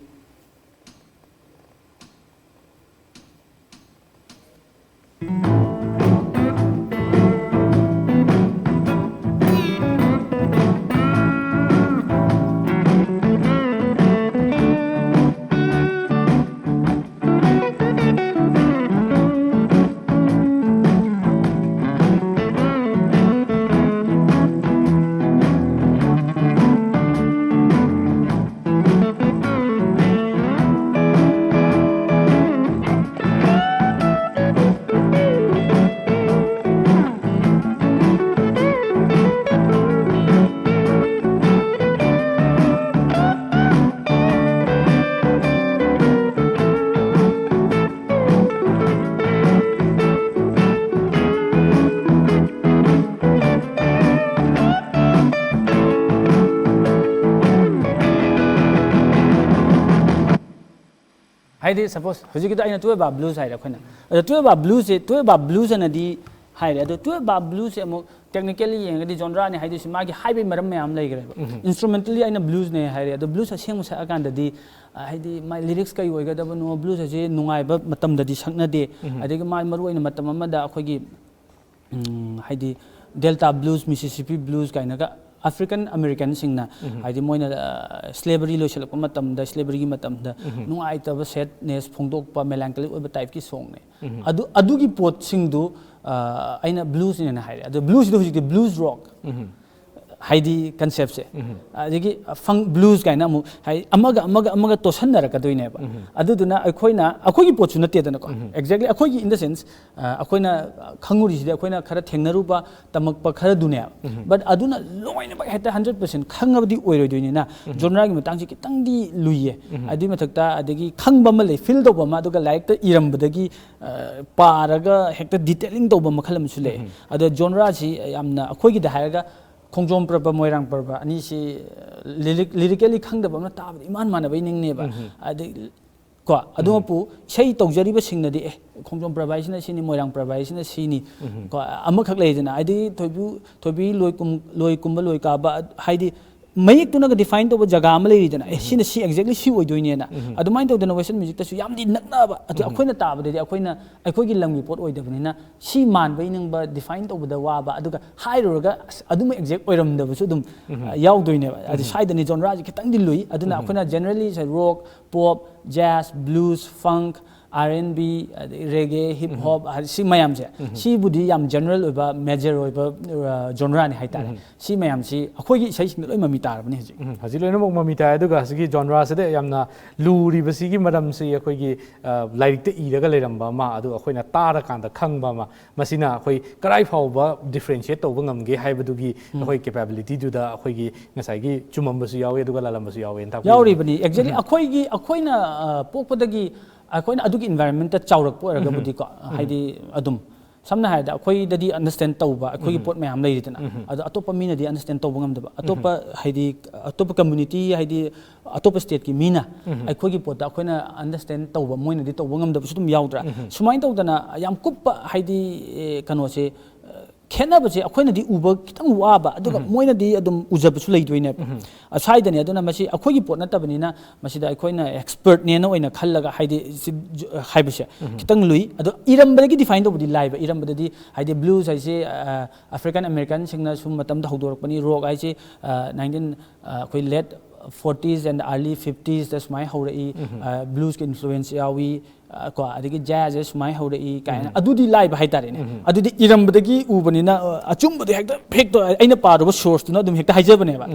ꯍꯥꯏꯗꯤ ꯁꯄꯣꯁ ꯍꯧꯖꯤꯛꯀꯤꯗꯣ ꯑꯩꯅ twelve bar blues ꯍꯥꯏꯔꯦ ꯑꯩꯈꯣꯏꯅ, ꯑꯗꯣ twelve bar blues ꯁꯦ twelve bar blues ꯑꯅꯗꯤ ꯍꯥꯏꯔꯦ, ꯑꯗꯣ twelve bar blues ꯁꯦ ꯑꯃꯨꯛ technically ꯌꯦꯡꯉꯒꯗꯤ ꯖꯣꯟꯗ꯭ꯔꯥꯅꯤ ꯍꯥꯏꯗꯣꯏꯁꯦ ꯃꯥꯒꯤ ꯍꯥꯏꯕꯒꯤ ꯃꯔꯝ ꯃꯌꯥꯝ ꯂꯩꯈ꯭ꯔꯦꯕ꯫ Instrumentally ꯑꯩꯅ blues ꯅꯦ ꯍꯥꯏꯔꯦ, ꯑꯗꯣ blues ꯑꯁꯦꯡꯕ ꯁꯛꯑꯀꯥꯟꯗꯗꯤ ꯑ, ꯍꯥꯏꯗꯤ ꯃꯥꯏ lyrics ꯀꯩ ꯑꯣꯏꯒꯗꯕꯅꯣ, blues ꯑꯁꯦ ꯅꯨꯡꯉꯥꯏꯕ ꯃꯇꯝꯗꯗꯤ ꯁꯛꯅꯗꯦ꯫ ꯑꯗꯒꯤ ꯃꯥ ꯃꯔꯨ ꯑꯣꯏꯅ ꯃꯇꯝ ꯑꯃꯗ ꯑꯩꯈꯣꯏꯒꯤ ꯎꯝ, ꯍꯥꯏꯗꯤ Delta blues, Mississippi blues ꯀꯥꯏꯅꯒ African American ꯁꯤꯡꯅ ꯍꯥꯏꯗꯤ ꯃꯣꯏꯅ slavery ꯂꯣꯏꯁꯤꯜꯂꯛꯄ ꯃꯇꯝꯗ, slavery ꯒꯤ ꯃꯇꯝꯗ ꯅꯨꯡꯉꯥꯏꯇꯕ, sadness ꯐꯣꯡꯗꯣꯛꯄ, melancholic ꯑꯣꯏꯕ type ꯀꯤ song ꯅꯦ꯫ ꯑꯗꯨ, ꯑꯗꯨꯒꯤ ꯄꯣꯠꯁꯤꯡꯗꯨ ꯑ, ꯑꯩꯅ blues ꯅꯦꯅ ꯍꯥꯏꯔꯦ꯫ ꯑꯗꯣ blues ꯁꯤꯗ ꯍꯧꯖꯤꯛꯇꯤ blues rock ꯍꯥꯏꯗꯤ concept ꯁꯦ꯫ ꯑꯗꯒꯤ funk blues ꯀꯥꯏꯅ ꯑꯃꯨꯛ ꯍꯥꯏꯗꯤ ꯑꯃꯒ ꯑꯃꯒ ꯑꯃꯒ ꯇꯣꯠꯁꯟꯅꯔꯛꯀꯗꯣꯏꯅꯦꯕ꯫ ꯑꯗꯨꯗꯨꯅ ꯑꯩꯈꯣꯏꯅ, ꯑꯩꯈꯣꯏꯒꯤ ꯄꯣꯠꯁꯨ ꯅꯠꯇꯦꯗꯅꯀꯣ꯫ Exactly ꯑꯩꯈꯣꯏꯒꯤ in the sense, ꯑ, ꯑꯩꯈꯣꯏꯅ ꯈꯪꯉꯨꯔꯤꯁꯤꯗꯤ ꯑꯩꯈꯣꯏꯅ ꯈꯔ ꯊꯦꯡꯅꯔꯨꯕ, ꯇꯝꯃꯛꯄ ꯈꯔꯗꯨꯅꯦꯕ꯫ But ꯑꯗꯨꯅ ꯂꯣꯏꯅꯃꯛ ꯍꯦꯛꯇ hundred percent ꯈꯪꯉꯕꯗꯤ ꯑꯣꯏꯔꯣꯏꯗꯣꯏꯅꯤꯅ, genre ꯒꯤ ꯃꯇꯥꯡꯁꯤ ꯈꯤꯇꯪꯗꯤ ꯂꯨꯏꯌꯦ꯫ ꯑꯗꯨꯏ ꯃꯊꯛꯇ ꯑꯗꯒꯤ ꯈꯪꯕ ꯑꯃ ꯂꯩ, feel ꯇꯧꯕ ꯑꯃ, ꯑꯗꯨꯒ ꯂꯥꯏꯔꯤꯛꯇ ꯏꯔꯝꯕꯗꯒꯤ, ꯑ, ꯄꯥꯔꯒ ꯍꯦꯛꯇ detailing ꯇꯧꯕ ꯃꯈꯜ ꯑꯃꯁꯨ ꯂꯩ꯫ ꯑꯗꯣ genre ꯁꯤ ꯌꯥꯝꯅ ꯑꯩꯈꯣꯏꯒꯤꯗ ꯍꯥꯏꯔꯒ ꯈꯣꯡꯖꯣꯝ ꯄꯔꯕ, ꯃꯣꯏꯔꯥꯡ ꯄꯔꯕ ꯑꯅꯤꯁꯤ, ꯑ, lyric-, lyrically ꯈꯪꯗꯕ ꯑꯃꯅ ꯇꯥꯕꯗ ꯏꯃꯥꯟ ꯃꯥꯟꯅꯕꯩ ꯅꯤꯡꯅꯦꯕ꯫ ꯑꯗꯩ ꯀꯣ, ꯑꯗꯨꯃꯛꯄꯨ ꯏꯁꯩ ꯇꯧꯖꯔꯤꯕꯁꯤꯡꯅꯗꯤ, "ꯑꯦ, ꯈꯣꯡꯖꯣꯝ ꯄꯔꯕ ꯍꯥꯏꯁꯤꯅ ꯁꯤꯅꯤ, ꯃꯣꯏꯔꯥꯡ ꯄꯔꯕ ꯍꯥꯏꯁꯤꯅ ꯁꯤꯅꯤ"꯫ ꯀꯣ, ꯑꯃꯈꯛ ꯂꯩꯗꯅ, ꯍꯥꯏꯗꯤ ꯊꯣꯏꯕꯤ, ꯊꯣꯏꯕꯤ ꯂꯣꯏ ꯀꯨꯝ-, ꯂꯣꯏ ꯀꯨꯝꯕ, ꯂꯣꯏ ꯀꯥꯕ, ꯍꯥꯏꯗꯤ ꯃꯌꯦꯛꯇꯨꯅꯒ define ꯇꯧꯕ ꯖꯒꯥ ꯑꯃ ꯂꯩꯔꯤꯗꯅ, "ꯑꯦ, ꯁꯤꯅ ꯁꯤ exactly ꯁꯤ ꯑꯣꯏꯗꯣꯏꯅꯦꯅ"꯫ ꯑꯗꯨꯃꯥꯏꯅ ꯇꯧꯗꯅ western music ꯇꯁꯨ ꯌꯥꯝꯗꯤ ꯅꯛꯅꯕ, ꯑꯗꯨ ꯑꯩꯈꯣꯏꯅ ꯇꯥꯕꯗꯗꯤ ꯑꯩꯈꯣꯏꯅ, ꯑꯩꯈꯣꯏꯒꯤ ꯂꯝꯒꯤ ꯄꯣꯠ ꯑꯣꯏꯗꯕꯅꯤꯅ ꯁꯤ ꯃꯥꯟꯕꯩ ꯅꯤꯡꯕ, define ꯇꯧꯕꯗ ꯋꯥꯕ, ꯑꯗꯨꯒ ꯍꯥꯏꯔꯨꯔꯒ ꯑꯁ ꯑꯗꯨꯃꯛ exact ꯑꯣꯏꯔꯝꯗꯕꯁꯨ ꯑꯗꯨꯝ, ꯑ, ꯌꯥꯎꯗꯣꯏꯅꯦꯕ꯫ ꯑꯗꯨ ꯁ꯭ꯋꯥꯏꯗꯅꯤ genre ꯁꯦ ꯈꯤꯇꯪꯗꯤ ꯂꯨꯏ꯫ ꯑꯗꯨꯅ ꯑꯩꯈꯣꯏꯅ generally say rock, pop, jazz, blues, funk, R and B, ꯑꯗꯩ reggae, hip hop, ꯍꯥꯏꯗꯤ ꯁꯤ ꯃꯌꯥꯝꯁꯦ, ꯁꯤꯕꯨꯗꯤ ꯌꯥꯝ general ꯑꯣꯏꯕ, major ꯑꯣꯏꯕ, ꯑ, genre ꯅꯤ ꯍꯥꯏꯇꯥꯔꯦ꯫ ꯁꯤ ꯃꯌꯥꯝꯁꯤ ꯑꯩꯈꯣꯏꯒꯤ ꯏꯁꯩꯁꯤꯡꯗ ꯂꯣꯏ ꯃꯃꯤ ꯇꯥꯔꯕꯅꯤ ꯍꯧꯖꯤꯛ꯫ ꯎꯝ, ꯍꯧꯖꯤꯛ ꯂꯣꯏꯅꯃꯛ ꯃꯃꯤ ꯇꯥꯏ꯫ ꯑꯗꯨꯒ ꯍꯧꯖꯤꯛꯀꯤ genre ꯁꯤꯗ ꯌꯥꯝꯅ ꯂꯨꯔꯤꯕꯁꯤꯒꯤ ꯃꯔꯝꯁꯤ ꯑꯩꯈꯣꯏꯒꯤ, ꯑ, ꯂꯥꯏꯔꯤꯛꯇ ꯏꯔꯒ ꯂꯩꯔꯝꯕ ꯑꯃ, ꯑꯗꯨꯒ ꯑꯩꯈꯣꯏꯅ ꯇꯥꯔꯀꯥꯟꯗ ꯈꯪꯕ ꯑꯃ, ꯃꯁꯤꯅ ꯑꯩꯈꯣꯏ ꯀꯔꯥꯏ ꯐꯥꯎꯕ differentiate ꯇꯧꯕ ꯉꯝꯒꯦ ꯍꯥꯏꯕꯗꯨꯒꯤ ꯑꯩꯈꯣꯏ capability ꯗꯨꯗ ꯑꯩꯈꯣꯏꯒꯤ ꯉꯁꯥꯏꯒꯤ ꯆꯨꯝꯃꯝꯕꯁꯨ ꯌꯥꯎꯏ, ꯑꯗꯨꯒ ꯂꯥꯜꯂꯝꯕꯁꯨ ꯌꯥꯎꯏꯅ ꯇꯥꯛꯄꯤꯕ꯫ ꯌꯥꯎꯔꯤꯕꯅꯤ꯫ Exactly ꯑꯩꯈꯣꯏꯒꯤ, ꯑꯩꯈꯣꯏꯅ, ꯑ, ꯄꯣꯛꯄꯗꯒꯤ ꯑꯩꯈꯣꯏꯅ ꯑꯗꯨꯒꯤ environment ꯇ ꯆꯥꯎꯔꯛꯄ ꯑꯣꯏꯔꯒꯕꯨꯗꯤꯀꯣ, ꯍꯥꯏꯗꯤ ꯑꯗꯨꯝ ꯁꯝꯅ ꯍꯥꯏꯔꯕꯗ ꯑꯩꯈꯣꯏꯗꯗꯤ ꯑꯟꯗꯔꯁ꯭ꯇꯦꯟ ꯇꯧꯕ ꯑꯩꯈꯣꯏꯒꯤ ꯄꯣꯠ ꯃꯌꯥꯝ ꯂꯩꯔꯤꯗꯅ, ꯑꯗꯣ ꯑꯇꯣꯞꯄ ꯃꯤꯅꯗꯤ ꯑꯟꯗꯔꯁ꯭ꯇꯦꯟ ꯇꯧꯕ ꯉꯝꯗꯕ, ꯑꯇꯣꯞꯄ ꯍꯥꯏꯗꯤ ꯑꯇꯣꯞꯄ ꯀꯝꯃ꯭ꯌꯨꯅꯤꯇꯤ, ꯍꯥꯏꯗꯤ ꯑꯇꯣꯞꯄ ꯁ꯭ꯇꯦꯠꯀꯤ ꯃꯤꯅ ꯑꯩꯈꯣꯏꯒꯤ ꯄꯣꯠꯇ ꯑꯩꯈꯣꯏꯅ ꯑꯟꯗꯔꯁ꯭ꯇꯦꯟ ꯇꯧꯕ ꯃꯣꯏꯅꯗꯤ ꯇꯧꯕ ꯉꯝꯗꯕꯁꯨ ꯑꯗꯨꯝ ꯌꯥꯎꯗ꯭ꯔꯥ? ꯁꯨꯃꯥꯏꯅ ꯇꯧꯗꯅ ꯌꯥꯝ ꯀꯨꯞꯄ, ꯍꯥꯏꯗꯤ ꯑꯦ, ꯀꯩꯅꯣꯁꯦ, ꯑ, ꯈꯦꯠꯅꯕꯁꯦ ꯑꯩꯈꯣꯏꯅꯗꯤ ꯎꯕ ꯈꯤꯇꯪ ꯋꯥꯕ, ꯑꯗꯨꯒ ꯃꯣꯏꯅꯗꯤ ꯑꯗꯨꯝ ꯎꯖꯕꯁꯨ ꯂꯩꯗꯣꯏꯅꯦꯕ꯫ ꯑ, ꯁ꯭ꯋꯥꯏꯗꯅꯦ꯫ ꯑꯗꯨꯅ ꯃꯁꯤ ꯑꯩꯈꯣꯏꯒꯤ ꯄꯣꯠ ꯅꯠꯇꯕꯅꯤꯅ ꯃꯁꯤꯗ ꯑꯩꯈꯣꯏꯅ ꯑꯦꯛꯁꯄꯔꯠꯅꯦꯅ ꯑꯣꯏꯅ ꯈꯜꯂꯒ, ꯍꯥꯏꯗꯤ ꯁꯤ ꯖ-, ꯍꯥꯏꯕꯁꯦ ꯈꯤꯇꯪ ꯂꯨꯏ꯫ ꯑꯗꯣ ꯏꯔꯝꯕꯗꯒꯤ ꯗꯤꯐꯥꯏꯟ ꯇꯧꯕꯗꯤ ꯂꯥꯏꯕ꯫ ꯏꯔꯝꯕꯗꯗꯤ ꯍꯥꯏꯗꯤ ꯕ꯭ꯂꯨꯁ ꯍꯥꯏꯁꯦ, ꯑ, ꯑꯐ꯭ꯔꯤꯀꯥꯟ ꯑꯃꯦꯔꯤꯀꯥꯟꯁꯤꯡꯅ ꯁꯨꯝ ꯃꯇꯝꯗ ꯍꯧꯗꯣꯔꯛꯄꯅꯤ, ꯔꯣꯛ ꯍꯥꯏꯁꯦ, ꯑ, ꯅꯥꯏꯟꯇꯤꯟ, ꯑ, ꯑꯩꯈꯣꯏ ꯂꯦꯠ ꯐꯣꯔꯇꯤꯁ ꯑꯦꯟ ꯑꯥꯔꯂꯤ ꯐꯤꯐꯇꯤꯁꯇ ꯁꯨꯃꯥꯏꯅ ꯍꯧꯔꯛꯏ, ꯑ, ꯕ꯭ꯂꯨꯁꯀꯤ ꯏꯟꯐ꯭ꯂꯨꯋꯦꯟꯁ ꯌꯥꯎꯏ, ꯑ, ꯀꯣ, ꯑꯗꯒꯤ ꯖꯥꯖꯁꯦ ꯁꯨꯃꯥꯏꯅ ꯍꯧꯔꯛꯏ ꯀꯥꯏꯅ꯫ ꯑꯗꯨꯗꯤ ꯂꯥꯏꯕ ꯍꯥꯏꯇꯥꯔꯦꯅꯦ꯫ ꯑꯗꯨꯗꯤ ꯏꯔꯝꯕꯗꯒꯤ ꯎꯕꯅꯤꯅ, ꯑ, ꯑꯆꯨꯝꯕꯗꯣ ꯍꯦꯛꯇ, ꯍꯦꯛꯇ ꯑꯩꯅ ꯄꯥꯔꯨꯕ ꯁꯣꯔꯁꯇꯨꯅ ꯑꯗꯨꯝ ꯍꯦꯛꯇ ꯍꯥꯏꯖꯕꯅꯦꯕ꯫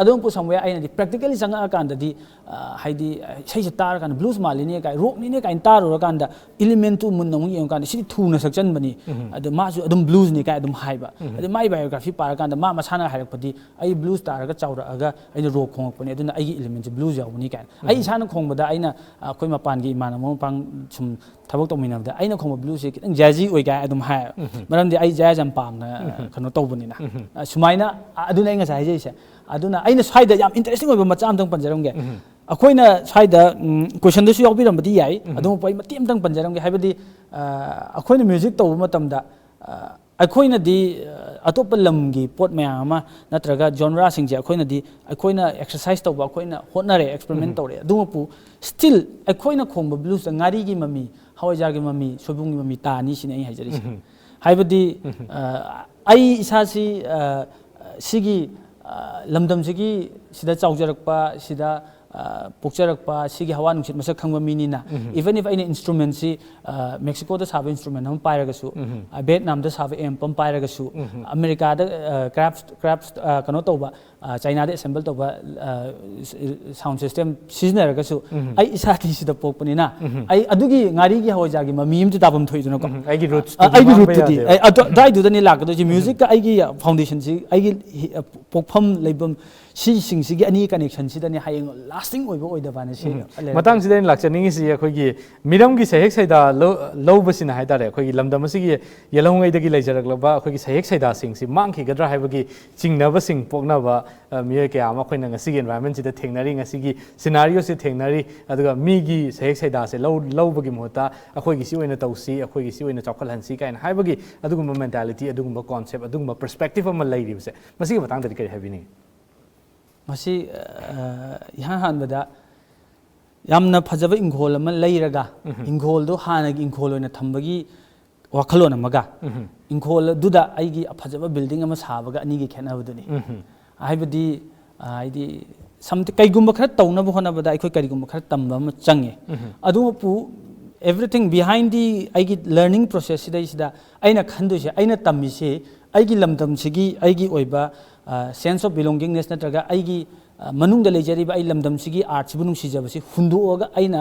ꯑꯗꯨꯝ ꯄꯨ ꯁꯝꯋꯦꯌꯔ ꯑꯩꯅꯗꯤ ꯄ꯭ꯔꯦꯛꯇꯤꯀꯦꯜꯂꯤ ꯆꯪꯉꯛꯑꯀꯥꯟꯗꯗꯤ, ꯑ, ꯍꯥꯏꯗꯤ, ꯑ, ꯏꯁꯩꯁꯦ ꯇꯥꯔꯀꯥꯟꯗ ꯕ꯭ꯂꯨꯁ ꯃꯥꯜꯂꯤꯅꯦ ꯀꯥꯏ, ꯔꯣꯛꯅꯤꯅꯦ ꯀꯥꯏꯅ ꯇꯥꯔꯨꯔꯀꯥꯟꯗ ꯏꯂꯤꯃꯦꯟꯇꯨ ꯃꯨꯟꯅ ꯑꯃꯨꯛ ꯌꯦꯡꯉꯀꯥꯟꯗ ꯁꯤꯗꯤ ꯊꯨꯅ ꯁꯛꯆꯟꯕꯅꯤ, ꯑꯗꯣ ꯃꯥꯁꯨ ꯑꯗꯨꯝ ꯕ꯭ꯂꯨꯁꯅꯤ ꯀꯥꯏ ꯑꯗꯨꯝ ꯍꯥꯏꯕ꯫ ꯑꯗꯩ ꯃꯥꯏ ꯕꯥꯏꯑꯣꯒ꯭ꯔꯥꯐꯤ ꯄꯥꯔꯀꯥꯟꯗ ꯃꯥ ꯃꯁꯥꯅ ꯍꯥꯏꯔꯛꯄꯗꯤ, "ꯑꯩ ꯕ꯭ꯂꯨꯁ ꯇꯥꯔꯒ ꯆꯥꯎꯔꯛꯑꯒ ꯑꯩꯅ ꯔꯣꯛ ꯈꯣꯡꯉꯛꯄꯅꯦ, ꯑꯗꯨꯅ ꯑꯩꯒꯤ ꯏꯂꯤꯃꯦꯟꯁꯦ ꯕ꯭ꯂꯨꯁ ꯌꯥꯎꯕꯅꯤ" ꯀꯥꯏꯅ꯫ ꯑꯩ ꯏꯁꯥꯅ ꯈꯣꯡꯕꯗ ꯑꯩꯅ, ꯑ, ꯑꯩꯈꯣꯏ ꯃꯄꯥꯟꯒꯤ ꯏꯃꯥꯟꯅꯕ ꯃꯄꯥꯟ ꯁꯨꯝ ꯊꯕꯛ ꯇꯧꯃꯤꯟꯅꯕꯗ ꯑꯩꯅ ꯈꯣꯡꯕ ꯕ꯭ꯂꯨꯁꯁꯦ ꯈꯤꯇꯪ ꯖꯦꯖꯤ ꯑꯣꯏ ꯀꯥꯏ ꯑꯗꯨꯝ ꯍꯥꯏ꯫ ꯃꯔꯝꯗꯤ ꯑꯩ ꯖꯦꯖ ꯌꯥꯝ ꯄꯥꯝꯅ ꯀꯩꯅꯣ ꯇꯧꯕꯅꯤꯅ꯫ ꯑ, ꯁꯨꯃꯥꯏꯅ, ꯑ, ꯑꯗꯨꯅ ꯑꯩ ꯉꯁꯥꯏ ꯍꯥꯏꯖꯔꯤꯁꯦ꯫ ꯑꯗꯨꯅ ꯑꯩꯅ ꯁ꯭ꯋꯥꯏꯗ ꯌꯥꯝ ꯏꯟꯇꯔꯦꯁꯇꯤꯡ ꯑꯣꯏꯕ ꯃꯆꯥ ꯑꯃꯇꯪ ꯄꯟꯖꯔꯝꯒꯦ꯫ ꯑꯩꯈꯣꯏꯅ ꯁ꯭ꯋꯥꯏꯗ, ꯎꯝ, ꯀꯣꯏꯁꯟꯗꯁꯨ ꯌꯥꯎꯕꯤꯔꯝꯕꯗꯤ ꯌꯥꯏ, ꯑꯗꯨꯕꯨ ꯑꯩ ꯃꯇꯦꯛ ꯑꯃꯇꯪ ꯄꯟꯖꯔꯝꯒꯦ꯫ ꯍꯥꯏꯕꯗꯤ, ꯑ, ꯑꯩꯈꯣꯏꯅ ꯃ꯭ꯌꯨꯖꯤꯛ ꯇꯧꯕ ꯃꯇꯝꯗ, ꯑ, ꯑꯩꯈꯣꯏꯅꯗꯤ, ꯑ, ꯑꯇꯣꯞꯄ ꯂꯝꯒꯤ ꯄꯣꯠ ꯃꯌꯥꯝ ꯑꯃ ꯅꯠꯇ꯭ꯔꯒ ꯖꯣꯟꯔꯥꯁꯤꯡꯁꯦ ꯑꯩꯈꯣꯏꯅꯗꯤ, ꯑꯩꯈꯣꯏꯅ ꯑꯦꯛꯁꯔꯁꯥꯏꯁ ꯇꯧꯕ, ꯑꯩꯈꯣꯏꯅ ꯍꯣꯠꯅꯔꯦ, ꯑꯦꯛꯁꯄꯦꯔꯤꯃꯦꯟ ꯇꯧꯔꯦ꯫ ꯑꯗꯨꯃꯛꯄꯨ ꯁ꯭ꯇꯤꯜ ꯑꯩꯈꯣꯏꯅ ꯈꯣꯡꯕ ꯕ꯭ꯂꯨꯁꯇ ꯉꯥꯔꯤꯒꯤ ꯃꯃꯤ, ꯍꯋꯥꯏꯖꯥꯔꯒꯤ ꯃꯃꯤ, ꯁꯣꯏꯕꯨꯝꯒꯤ ꯃꯃꯤ ꯇꯥꯅꯤ ꯁꯤꯅꯤ ꯑꯩ ꯍꯥꯏꯖꯔꯤꯁꯦ꯫ ꯍꯥꯏꯕꯗꯤ, ꯑ, ꯑꯩ ꯏꯁꯥꯁꯤ, ꯑ, ꯁꯤꯒꯤ, ꯑ, ꯂꯝꯗꯝꯁꯤꯒꯤ ꯁꯤꯗ ꯆꯥꯎꯖꯔꯛꯄ, ꯁꯤꯗ, ꯑ, ꯄꯣꯛꯆꯔꯛꯄ, ꯁꯤꯒꯤ ꯍꯋꯥ ꯅꯨꯡꯁꯤꯠ ꯃꯁꯛ ꯈꯪꯕ ꯃꯤꯅꯤꯅ, even if ꯑꯩꯅ ꯏꯟꯁꯇ꯭ꯔꯨꯃꯦꯟꯁꯤ, ꯑ, ꯃꯦꯛꯁꯤꯀꯣꯗ ꯁꯥꯕ ꯏꯟꯁꯇ꯭ꯔꯨꯃꯦꯟ ꯑꯃ ꯄꯥꯏꯔꯒꯁꯨ, ꯑ, ꯚꯤꯌꯦꯠꯅꯥꯝꯗ ꯁꯥꯕ ꯑꯦꯝꯞ ꯑꯃ ꯄꯥꯏꯔꯒꯁꯨ, ꯑꯃꯦꯔꯤꯀꯥꯗ, ꯑ, ꯀ꯭ꯔꯥꯐ, ꯀ꯭ꯔꯥꯐ, ꯑ, ꯀꯩꯅꯣ ꯇꯧꯕ, ꯑ, ꯆꯥꯏꯅꯥꯗ ꯑꯦꯁꯦꯝꯕꯜ ꯇꯧꯕ, ꯑ, ꯁ-, ꯁꯥꯎꯟ ꯁꯤꯁꯇꯦꯝ ꯁꯤꯖꯤꯟꯅꯔꯒꯁꯨ, ꯑꯩ ꯏꯁꯥꯗꯤ ꯁꯤꯗ ꯄꯣꯛꯄꯅꯤꯅ, ꯑꯩ ꯑꯗꯨꯒꯤ ꯉꯥꯔꯤꯒꯤ ꯍꯋꯥꯏꯖꯥꯔꯒꯤ ꯃꯃꯤ ꯑꯃꯗꯤ ꯇꯥꯐꯝ ꯊꯣꯛꯏꯗꯅꯀꯣ꯫ ꯑꯩꯒꯤ ꯔꯨꯠꯁꯇꯨꯗꯤ ꯑ, ꯑꯩꯒꯤ ꯃꯥꯡꯕ ꯔꯨꯠꯇꯨꯗꯤ, ꯌꯥꯗꯦꯕ꯫ ꯑꯩ ꯑꯗꯨ-, ꯑꯗꯨꯋꯥꯏꯗꯨꯗꯅꯤ ꯂꯥꯛꯀꯗꯣꯏꯁꯦ꯫ ꯃ꯭ꯌꯨꯖꯤꯛꯀ ꯑꯩꯒꯤ ꯐꯥꯎꯟꯗꯦꯁꯟꯁꯤ, ꯑꯩꯒꯤ ꯍꯤ-, ꯑ, ꯄꯣꯛꯐꯝ ꯂꯩꯐꯝ, ꯁꯤꯁꯤꯡꯁꯤꯒꯤ ꯑꯅꯤ ꯀꯅꯦꯛꯁꯟꯁꯤꯗꯅꯤ ꯍꯌꯦꯡ ꯂꯥꯁ ꯂꯥꯁꯇꯤꯡ ꯑꯣꯏꯕ ꯑꯣꯏꯗꯕꯅ ꯁꯤ ꯎꯝ꯫ ꯂꯩꯔꯛꯀꯅꯤ꯫ ꯃꯇꯥꯡꯁꯤꯗ ꯑꯩꯅ ꯂꯥꯛꯆꯅꯤꯡꯉꯤꯁꯤ, ꯑꯩꯈꯣꯏꯒꯤ ꯃꯤꯔꯝꯒꯤ ꯁꯩꯍꯦꯛ ꯁꯩꯗꯥ ꯂꯧ- ꯂꯧꯕꯁꯤꯅ ꯍꯥꯏꯇꯥꯔꯦ, ꯑꯩꯈꯣꯏꯒꯤ ꯂꯝꯗꯝ ꯑꯁꯤꯒꯤ ꯌꯦꯜꯍꯧꯉꯩꯗꯒꯤ ꯂꯩꯖꯔꯛꯂꯕ ꯑꯩꯈꯣꯏꯒꯤ ꯁꯩꯍꯦꯛ ꯁꯩꯗꯥꯁꯤꯡꯁꯤ ꯃꯥꯡꯈꯤꯒꯗ꯭ꯔꯥ ꯍꯥꯏꯕꯒꯤ ꯆꯤꯡꯅꯕꯁꯤꯡ ꯄꯣꯛꯅꯕ, ꯑ, ꯃꯤꯑꯣꯏ ꯀꯌꯥ ꯑꯃ ꯑꯩꯈꯣꯏꯅ ꯉꯁꯤꯒꯤ environment ꯁꯤꯗ ꯊꯦꯡꯅꯔꯤ, ꯉꯁꯤꯒꯤ scenario ꯁꯤ ꯊꯦꯡꯅꯔꯤ꯫ ꯑꯗꯨꯒ ꯃꯤꯒꯤ ꯁꯩꯍꯦꯛ ꯁꯩꯗꯥꯁꯦ ꯂꯧ- ꯂꯧꯕꯒꯤ ꯃꯍꯨꯠꯇ ꯑꯩꯈꯣꯏꯒꯤ ꯁꯤ ꯑꯣꯏꯅ ꯇꯧꯁꯤ, ꯑꯩꯈꯣꯏꯒꯤ ꯁꯤ ꯑꯣꯏꯅ ꯆꯥꯎꯈꯠꯍꯟꯁꯤ ꯀꯥꯏꯅ ꯍꯥꯏꯕꯒꯤ ꯑꯗꯨꯒꯨꯝꯕ mentality, ꯑꯗꯨꯒꯨꯝꯕ concept, ꯑꯗꯨꯒꯨꯝꯕ perspective ꯑꯃ ꯂꯩꯔꯤꯕꯁꯦ, ꯃꯁꯤꯒꯤ ꯃꯇꯥꯡꯗꯗꯤ ꯀꯔꯤ ꯍꯥꯏꯕꯤꯅꯤꯡꯉꯤ? ꯃꯁꯤ ꯑ, ꯏꯍꯥꯟ ꯍꯥꯟꯕꯗ ꯌꯥꯝꯅ ꯐꯖꯕ ꯏꯪꯈꯣꯜ ꯑꯃ ꯂꯩꯔꯒ, ꯎꯝ꯫ ꯏꯪꯈꯣꯜꯗꯣ ꯍꯥꯟꯅꯒꯤ ꯏꯪꯈꯣꯜ ꯑꯣꯏꯅ ꯊꯝꯕꯒꯤ ꯋꯥꯈꯜꯂꯣꯟ ꯑꯃꯒ, ꯎꯝ꯫ ꯏꯪꯈꯣꯜ ꯑꯗꯨꯗ ꯑꯩꯒꯤ ꯐꯖꯕ building ꯑꯃ ꯁꯥꯕꯒ ꯑꯅꯤꯒꯤ ꯈꯦꯠꯅꯕꯗꯨꯅꯤ꯫ ꯎꯝ꯫ ꯍꯥꯏꯕꯗꯤ ꯑ, ꯍꯥꯏꯗꯤ something, ꯀꯩꯒꯨꯝꯕ ꯈꯔ ꯇꯧꯅꯕ ꯍꯣꯠꯅꯕꯗ ꯑꯩꯈꯣꯏ ꯀꯔꯤꯒꯨꯝꯕ ꯈꯔ ꯇꯝꯕ ꯑꯃ ꯆꯪꯉꯦ꯫ ꯎꯝ꯫ ꯑꯗꯨꯕꯨ everything behind the ꯑꯩꯒꯤ learning process ꯁꯤꯗꯩꯁꯤꯗ ꯑꯩꯅ ꯈꯟꯗꯣꯏꯁꯦ, ꯑꯩꯅ ꯇꯝꯃꯤꯁꯤ ꯑꯩꯒꯤ ꯂꯝꯗꯝꯁꯤꯒꯤ ꯑꯩꯒꯤ ꯑꯣꯏꯕ, ꯑ, sense of belongingness ꯅꯠꯇ꯭ꯔꯒ ꯑꯩꯒꯤ, ꯑ, ꯃꯅꯨꯡꯗ ꯂꯩꯖꯔꯤꯕ ꯑꯩ ꯂꯝꯗꯝꯁꯤꯒꯤ art ꯁꯤꯕꯨ ꯅꯨꯡꯁꯤꯖꯕꯁꯤ ꯍꯨꯟꯗꯣꯛꯑꯒ ꯑꯩꯅ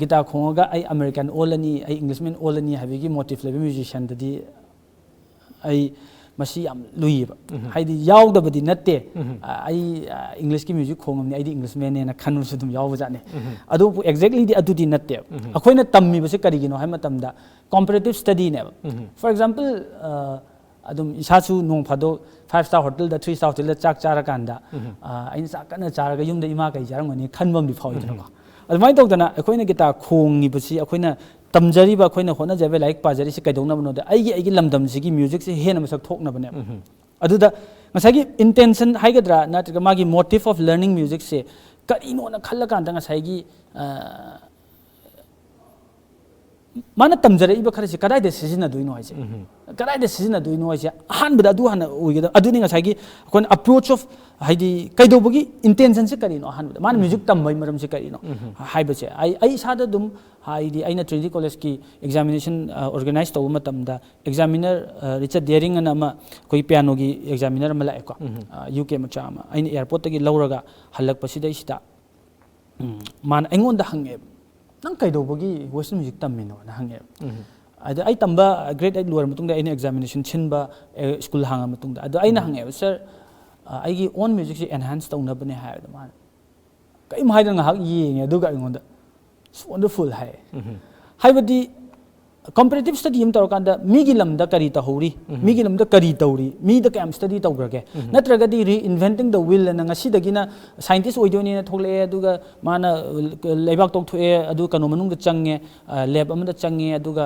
guitar ꯈꯣꯡꯉꯒ ꯑꯩ American ꯑꯣꯜꯂꯅꯤ, ꯑꯩ Englishman ꯑꯣꯜꯂꯅꯤ ꯍꯥꯏꯕꯒꯤ motive ꯂꯩꯕ musician ꯗꯗꯤ ꯑꯩ ꯃꯁꯤ ꯌꯥꯝ ꯂꯨꯏꯌꯦꯕ꯫ ꯎꯝ꯫ ꯍꯥꯏꯗꯤ ꯌꯥꯎꯗꯕꯗꯤ ꯅꯠꯇꯦ꯫ ꯎꯝ꯫ ꯑ, ꯑꯩ, ꯑ, English ꯀꯤ music ꯈꯣꯡꯉꯝꯅꯤ, ꯑꯩꯗꯤ Englishman ꯅꯦꯅ ꯈꯟꯕꯁꯨ ꯑꯗꯨꯝ ꯌꯥꯎꯕꯖꯥꯠꯅꯤ꯫ ꯎꯝ꯫ ꯑꯗꯨꯕꯨ exactly ꯗꯤ ꯑꯗꯨꯗꯤ ꯅꯠꯇꯦꯕ꯫ ꯎꯝ꯫ ꯑꯩꯈꯣꯏꯅ ꯇꯝꯃꯤꯕꯁꯦ ꯀꯔꯤꯒꯤꯅꯣ ꯍꯥꯏꯕ ꯃꯇꯝꯗ comparative study ꯅꯦꯕ꯫ ꯎꯝ꯫ For example, ꯑ, ꯑꯗꯨꯝ ꯏꯁꯥꯁꯨ ꯅꯣꯡ ꯐꯥꯗꯣꯛ five star hotel ꯗ, three star hotel ꯗ ꯆꯥꯛ ꯆꯥꯔꯀꯥꯟꯗ, ꯎꯝ꯫ ꯑ, ꯑꯩꯅ ꯆꯥꯛ ꯀꯟꯅ ꯆꯥꯔꯒ ꯌꯨꯝꯗ ꯏꯃꯥ ꯀꯩ ꯆꯥꯔꯝꯒꯅꯤ ꯈꯟꯕ ꯑꯃꯗꯤ ꯐꯥꯎꯏꯗꯅꯀꯣ꯫ ꯑꯗꯨꯃꯥꯏꯅ ꯇꯧꯗꯅ ꯑꯩꯈꯣꯏꯅ guitar ꯈꯣꯡꯉꯤꯕꯁꯤ, ꯑꯩꯈꯣꯏꯅ ꯇꯝꯖꯔꯤꯕ, ꯑꯩꯈꯣꯏꯅ ꯍꯣꯠꯅꯖꯕ, ꯂꯥꯏꯔꯤꯛ ꯄꯥꯖꯔꯤꯁꯤ ꯀꯩꯗꯧꯅꯕꯅꯣꯗ ꯑꯩꯒꯤ, ꯑꯩꯒꯤ ꯂꯝꯗꯝꯁꯤꯒꯤ music ꯁꯦ ꯍꯦꯟꯅ ꯃꯁꯛ ꯊꯣꯛꯅꯕꯅꯦꯕ꯫ ꯎꯝ꯫ ꯑꯗꯨꯗ ꯉꯁꯥꯏꯒꯤ intention ꯍꯥꯏꯒꯗ꯭ꯔꯥ ꯅꯠꯇ꯭ꯔꯒ ꯃꯥꯒꯤ motive of learning music ꯁꯦ ꯀꯔꯤꯅꯣꯅ ꯈꯜꯂꯀꯥꯟꯗ ꯉꯁꯥꯏꯒꯤ, ꯑ, ꯃꯥꯅ ꯇꯝꯖꯔꯛꯏꯕ ꯈꯔꯁꯤ ꯀꯗꯥꯏꯗ ꯁꯤꯖꯤꯟꯅꯗꯣꯏꯅꯣ ꯍꯥꯏꯁꯦ꯫ ꯎꯝ꯫ ꯀꯗꯥꯏꯗ ꯁꯤꯖꯤꯟꯅꯗꯣꯏꯅꯣ ꯍꯥꯏꯁꯦ ꯑꯍꯥꯟꯕꯗ ꯑꯗꯨ ꯍꯥꯟꯅ ꯑꯣꯏꯒꯗꯕ꯫ ꯑꯗꯨꯅꯤ ꯉꯁꯥꯏꯒꯤ ꯑꯩꯈꯣꯏꯅ approach of, ꯍꯥꯏꯗꯤ ꯀꯩꯗꯧꯕꯒꯤ intention ꯁꯦ ꯀꯔꯤꯅꯣ ꯑꯍꯥꯟꯕꯗ꯫ ꯃꯥꯅ ꯎꯝ꯫ music ꯇꯝꯕꯒꯤ ꯃꯔꯝꯁꯦ ꯀꯔꯤꯅꯣ ꯎꯝ꯫ ꯍꯥꯏꯕꯁꯦ꯫ ꯑꯩ, ꯑꯩ ꯏꯁꯥꯗ ꯑꯗꯨꯝ ꯍꯥꯏꯗꯤ ꯑꯩꯅ Trinity College ꯀꯤ examination, ꯑ, organize ꯇꯧꯕ ꯃꯇꯝꯗ examiner, ꯑ, Richard Deering ꯑꯅ ꯑꯃ ꯑꯩꯈꯣꯏ piano ꯒꯤ examiner ꯑꯃ ꯂꯥꯛꯑꯦꯀꯣ꯫ ꯎꯝ꯫ ꯑ, U K ꯃꯆꯥ ꯑꯃ꯫ ꯑꯩꯅ airport ꯇꯒꯤ ꯂꯧꯔꯒ ꯍꯜꯂꯛꯄꯁꯤꯗꯩꯁꯤꯗ, ꯎꯝ, ꯃꯥꯅ ꯑꯩꯉꯣꯟꯗ ꯍꯪꯉꯦꯕ, "ꯅꯪ ꯀꯩꯗꯧꯕꯒꯤ western music ꯇꯝꯃꯤꯅꯣꯅ?" ꯍꯪꯉꯦꯕ꯫ ꯎꯝ꯫ ꯑꯗ ꯑꯩ ꯇꯝꯕ grade eight ꯂꯣꯏꯔ ꯃꯇꯨꯡꯗ ꯑꯩꯅ examination ꯁꯤꯟꯕ, ꯑꯦ, school ꯍꯥꯡꯉ ꯃꯇꯨꯡꯗ꯫ ꯑꯗꯣ ꯑꯩꯅ ꯎꯝ꯫ ꯍꯪꯉꯦꯕ, "Sir, ꯑ, ꯑꯩꯒꯤ own music ꯁꯦ enhance ꯇꯧꯅꯕꯅꯦ" ꯍꯥꯏꯕꯗ ꯃꯥꯅ, ꯀꯔꯤꯝ ꯍꯥꯏꯗꯅ ꯉꯥꯏꯍꯥꯛ ꯌꯦꯡꯉꯦ, ꯑꯗꯨꯒ ꯑꯩꯉꯣꯟꯗ "It's wonderful" ꯍꯥꯏ꯫ ꯍꯥꯏꯕꯗꯤ comparative study ꯑꯃ ꯇꯧꯔꯀꯥꯟꯗ ꯃꯤꯒꯤ ꯂꯝꯗ ꯀꯔꯤ ꯇꯧꯍꯧꯔꯤ, ꯃꯤꯒꯤ ꯂꯝꯗ ꯀꯔꯤ ꯇꯧꯔꯤ, ꯃꯤꯗ ꯀꯌꯥꯝ study ꯇꯧꯈ꯭ꯔꯒꯦ, ꯅꯠꯇ꯭ꯔꯒꯗꯤ reinventing the wheel ꯑꯅ ꯉꯁꯤꯗꯒꯤꯅ scientist ꯑꯣꯏꯗꯣꯏꯅꯦꯅ ꯊꯣꯛꯂꯛꯑꯦ, ꯑꯗꯨꯒ ꯃꯥꯅ ꯂꯩꯕꯥꯛ ꯇꯣꯛꯊꯣꯛꯑꯦ, ꯑꯗꯨ ꯀꯩꯅꯣ ꯃꯅꯨꯡꯗ ꯆꯪꯉꯦ, lab ꯑꯃꯗ ꯆꯪꯉꯦ, ꯑꯗꯨꯒ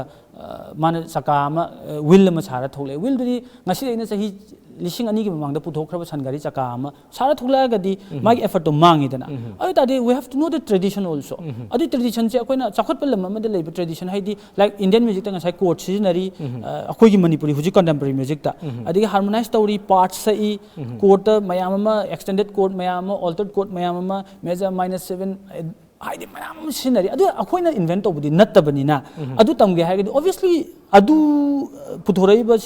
ꯃꯥꯅ ꯆꯀꯥ ꯑꯃ, wheel ꯑꯃ ꯁꯥꯔ ꯊꯣꯛꯂꯛꯑꯦ꯫ Wheelꯗꯨꯗꯤ ꯉꯁꯤꯗꯒꯤꯅ ꯆꯍꯤ ꯂꯤꯁꯤꯡ ꯑꯅꯤꯒꯤ ꯃꯃꯥꯡꯗ ꯄꯨꯊꯣꯛꯈ꯭ꯔꯕ ꯁꯟ ꯒꯥꯔꯤ ꯆꯀꯥ ꯑꯃ ꯁꯥꯔ ꯊꯣꯛꯂꯛꯑꯒꯗꯤ ꯃꯥꯒꯤ effortꯇꯣ ꯃꯥꯡꯉꯤꯗꯅ꯫ ꯑꯗꯨ ꯑꯣꯏ ꯇꯥꯔꯗꯤ we have to know the tradition also. ꯑꯗꯨꯒꯤ traditionꯁꯦ ꯑꯩꯈꯣꯏꯅ ꯆꯥꯎꯈꯠꯄ ꯂꯝ ꯑꯃꯗ ꯂꯩꯕ tradition, ꯍꯥꯏꯗꯤ like Indian musicꯇ ꯉꯁꯥꯏ chord ꯁꯤꯖꯤꯟꯅꯔꯤ, ꯑꯩꯈꯣꯏꯒꯤ ꯃꯅꯤꯄꯨꯔꯤ ꯍꯧꯖꯤꯛ contemporary musicꯇ, ꯑꯗꯒꯤ harmonize ꯇꯧꯔꯤ, parts ꯁꯛꯏ, chordꯇ ꯃꯌꯥꯝ ꯑꯃ, extended chord ꯃꯌꯥꯝ ꯑꯃ, altered chord ꯃꯌꯥꯝ ꯑꯃ, major minor seven, ꯍꯥꯏꯗꯤ ꯃꯌꯥꯝ ꯑꯃ ꯁꯤꯖꯤꯟꯅꯔꯤ꯫ ꯑꯗꯨ ꯑꯩꯈꯣꯏꯅ invent ꯇꯧꯕꯗꯤ ꯅꯠꯇꯕꯅꯤꯅ, ꯑꯗꯨ ꯇꯝꯒꯦ ꯍꯥꯏꯔꯒꯗꯤ obviously ꯑꯗꯨ ꯄꯨꯊꯣꯔꯛꯏꯕ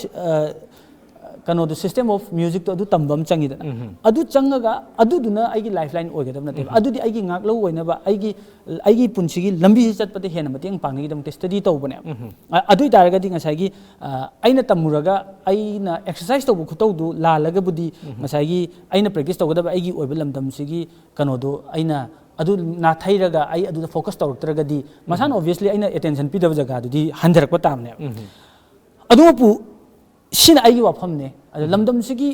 ꯀꯩꯅꯣꯗꯣ, system of musicꯇꯣ ꯑꯗꯨ ꯇꯝꯕ ꯑꯃ ꯆꯪꯉꯤꯗꯅ꯫ ꯑꯗꯨ ꯆꯪꯉꯒ ꯑꯗꯨꯗꯨꯅ ꯑꯩꯒꯤ lifeline ꯑꯣꯏꯒꯗꯕ ꯅꯠꯇꯦꯕ꯫ ꯑꯗꯨꯗꯤ ꯑꯩꯒꯤ ꯉꯥꯛꯂꯧ ꯑꯣꯏꯅꯕ, ꯑꯩꯒꯤ ꯑꯩꯒꯤ ꯄꯨꯟꯁꯤꯒꯤ ꯂꯝꯕꯤꯁꯤ ꯆꯠꯄꯗ ꯍꯦꯟꯅ ꯃꯇꯦꯡ ꯄꯥꯡꯅꯕꯒꯤꯗꯃꯛꯇ study ꯇꯧꯕꯅꯦꯕ꯫ ꯑꯗꯨ ꯑꯣꯏ ꯇꯥꯔꯒꯗꯤ ꯉꯁꯥꯏꯒꯤ ꯑꯩꯅ ꯇꯝꯃꯨꯔꯒ ꯑꯩꯅ exercise ꯇꯧꯕ ꯈꯨꯇꯧꯗꯨ ꯂꯥꯜꯂꯒꯕꯨꯗꯤ ꯉꯁꯥꯏꯒꯤ ꯑꯩꯅ practice ꯇꯧꯒꯗꯕ ꯑꯩꯒꯤ ꯑꯣꯏꯕ ꯂꯝꯗꯝꯁꯤꯒꯤ ꯀꯩꯅꯣꯗꯣ ꯑꯩꯅ ꯑꯗꯨ ꯅꯥꯊꯩꯔꯒ ꯑꯩ ꯑꯗꯨꯗ focus ꯇꯧꯔꯛꯇ꯭ꯔꯒꯗꯤ ꯃꯁꯥꯅ obviously ꯑꯩꯅ attention ꯄꯤꯗꯕ ꯖꯒꯥꯗꯨꯗꯤ ꯍꯟꯊꯔꯛꯄ ꯇꯥꯕꯅꯦꯕ꯫ ꯑꯗꯨꯃꯛꯄꯨ ꯁꯤꯅ ꯑꯩꯒꯤ ꯋꯥꯐꯝꯅꯦ꯫ ꯑꯗꯣ ꯂꯝꯗꯝꯁꯤꯒꯤ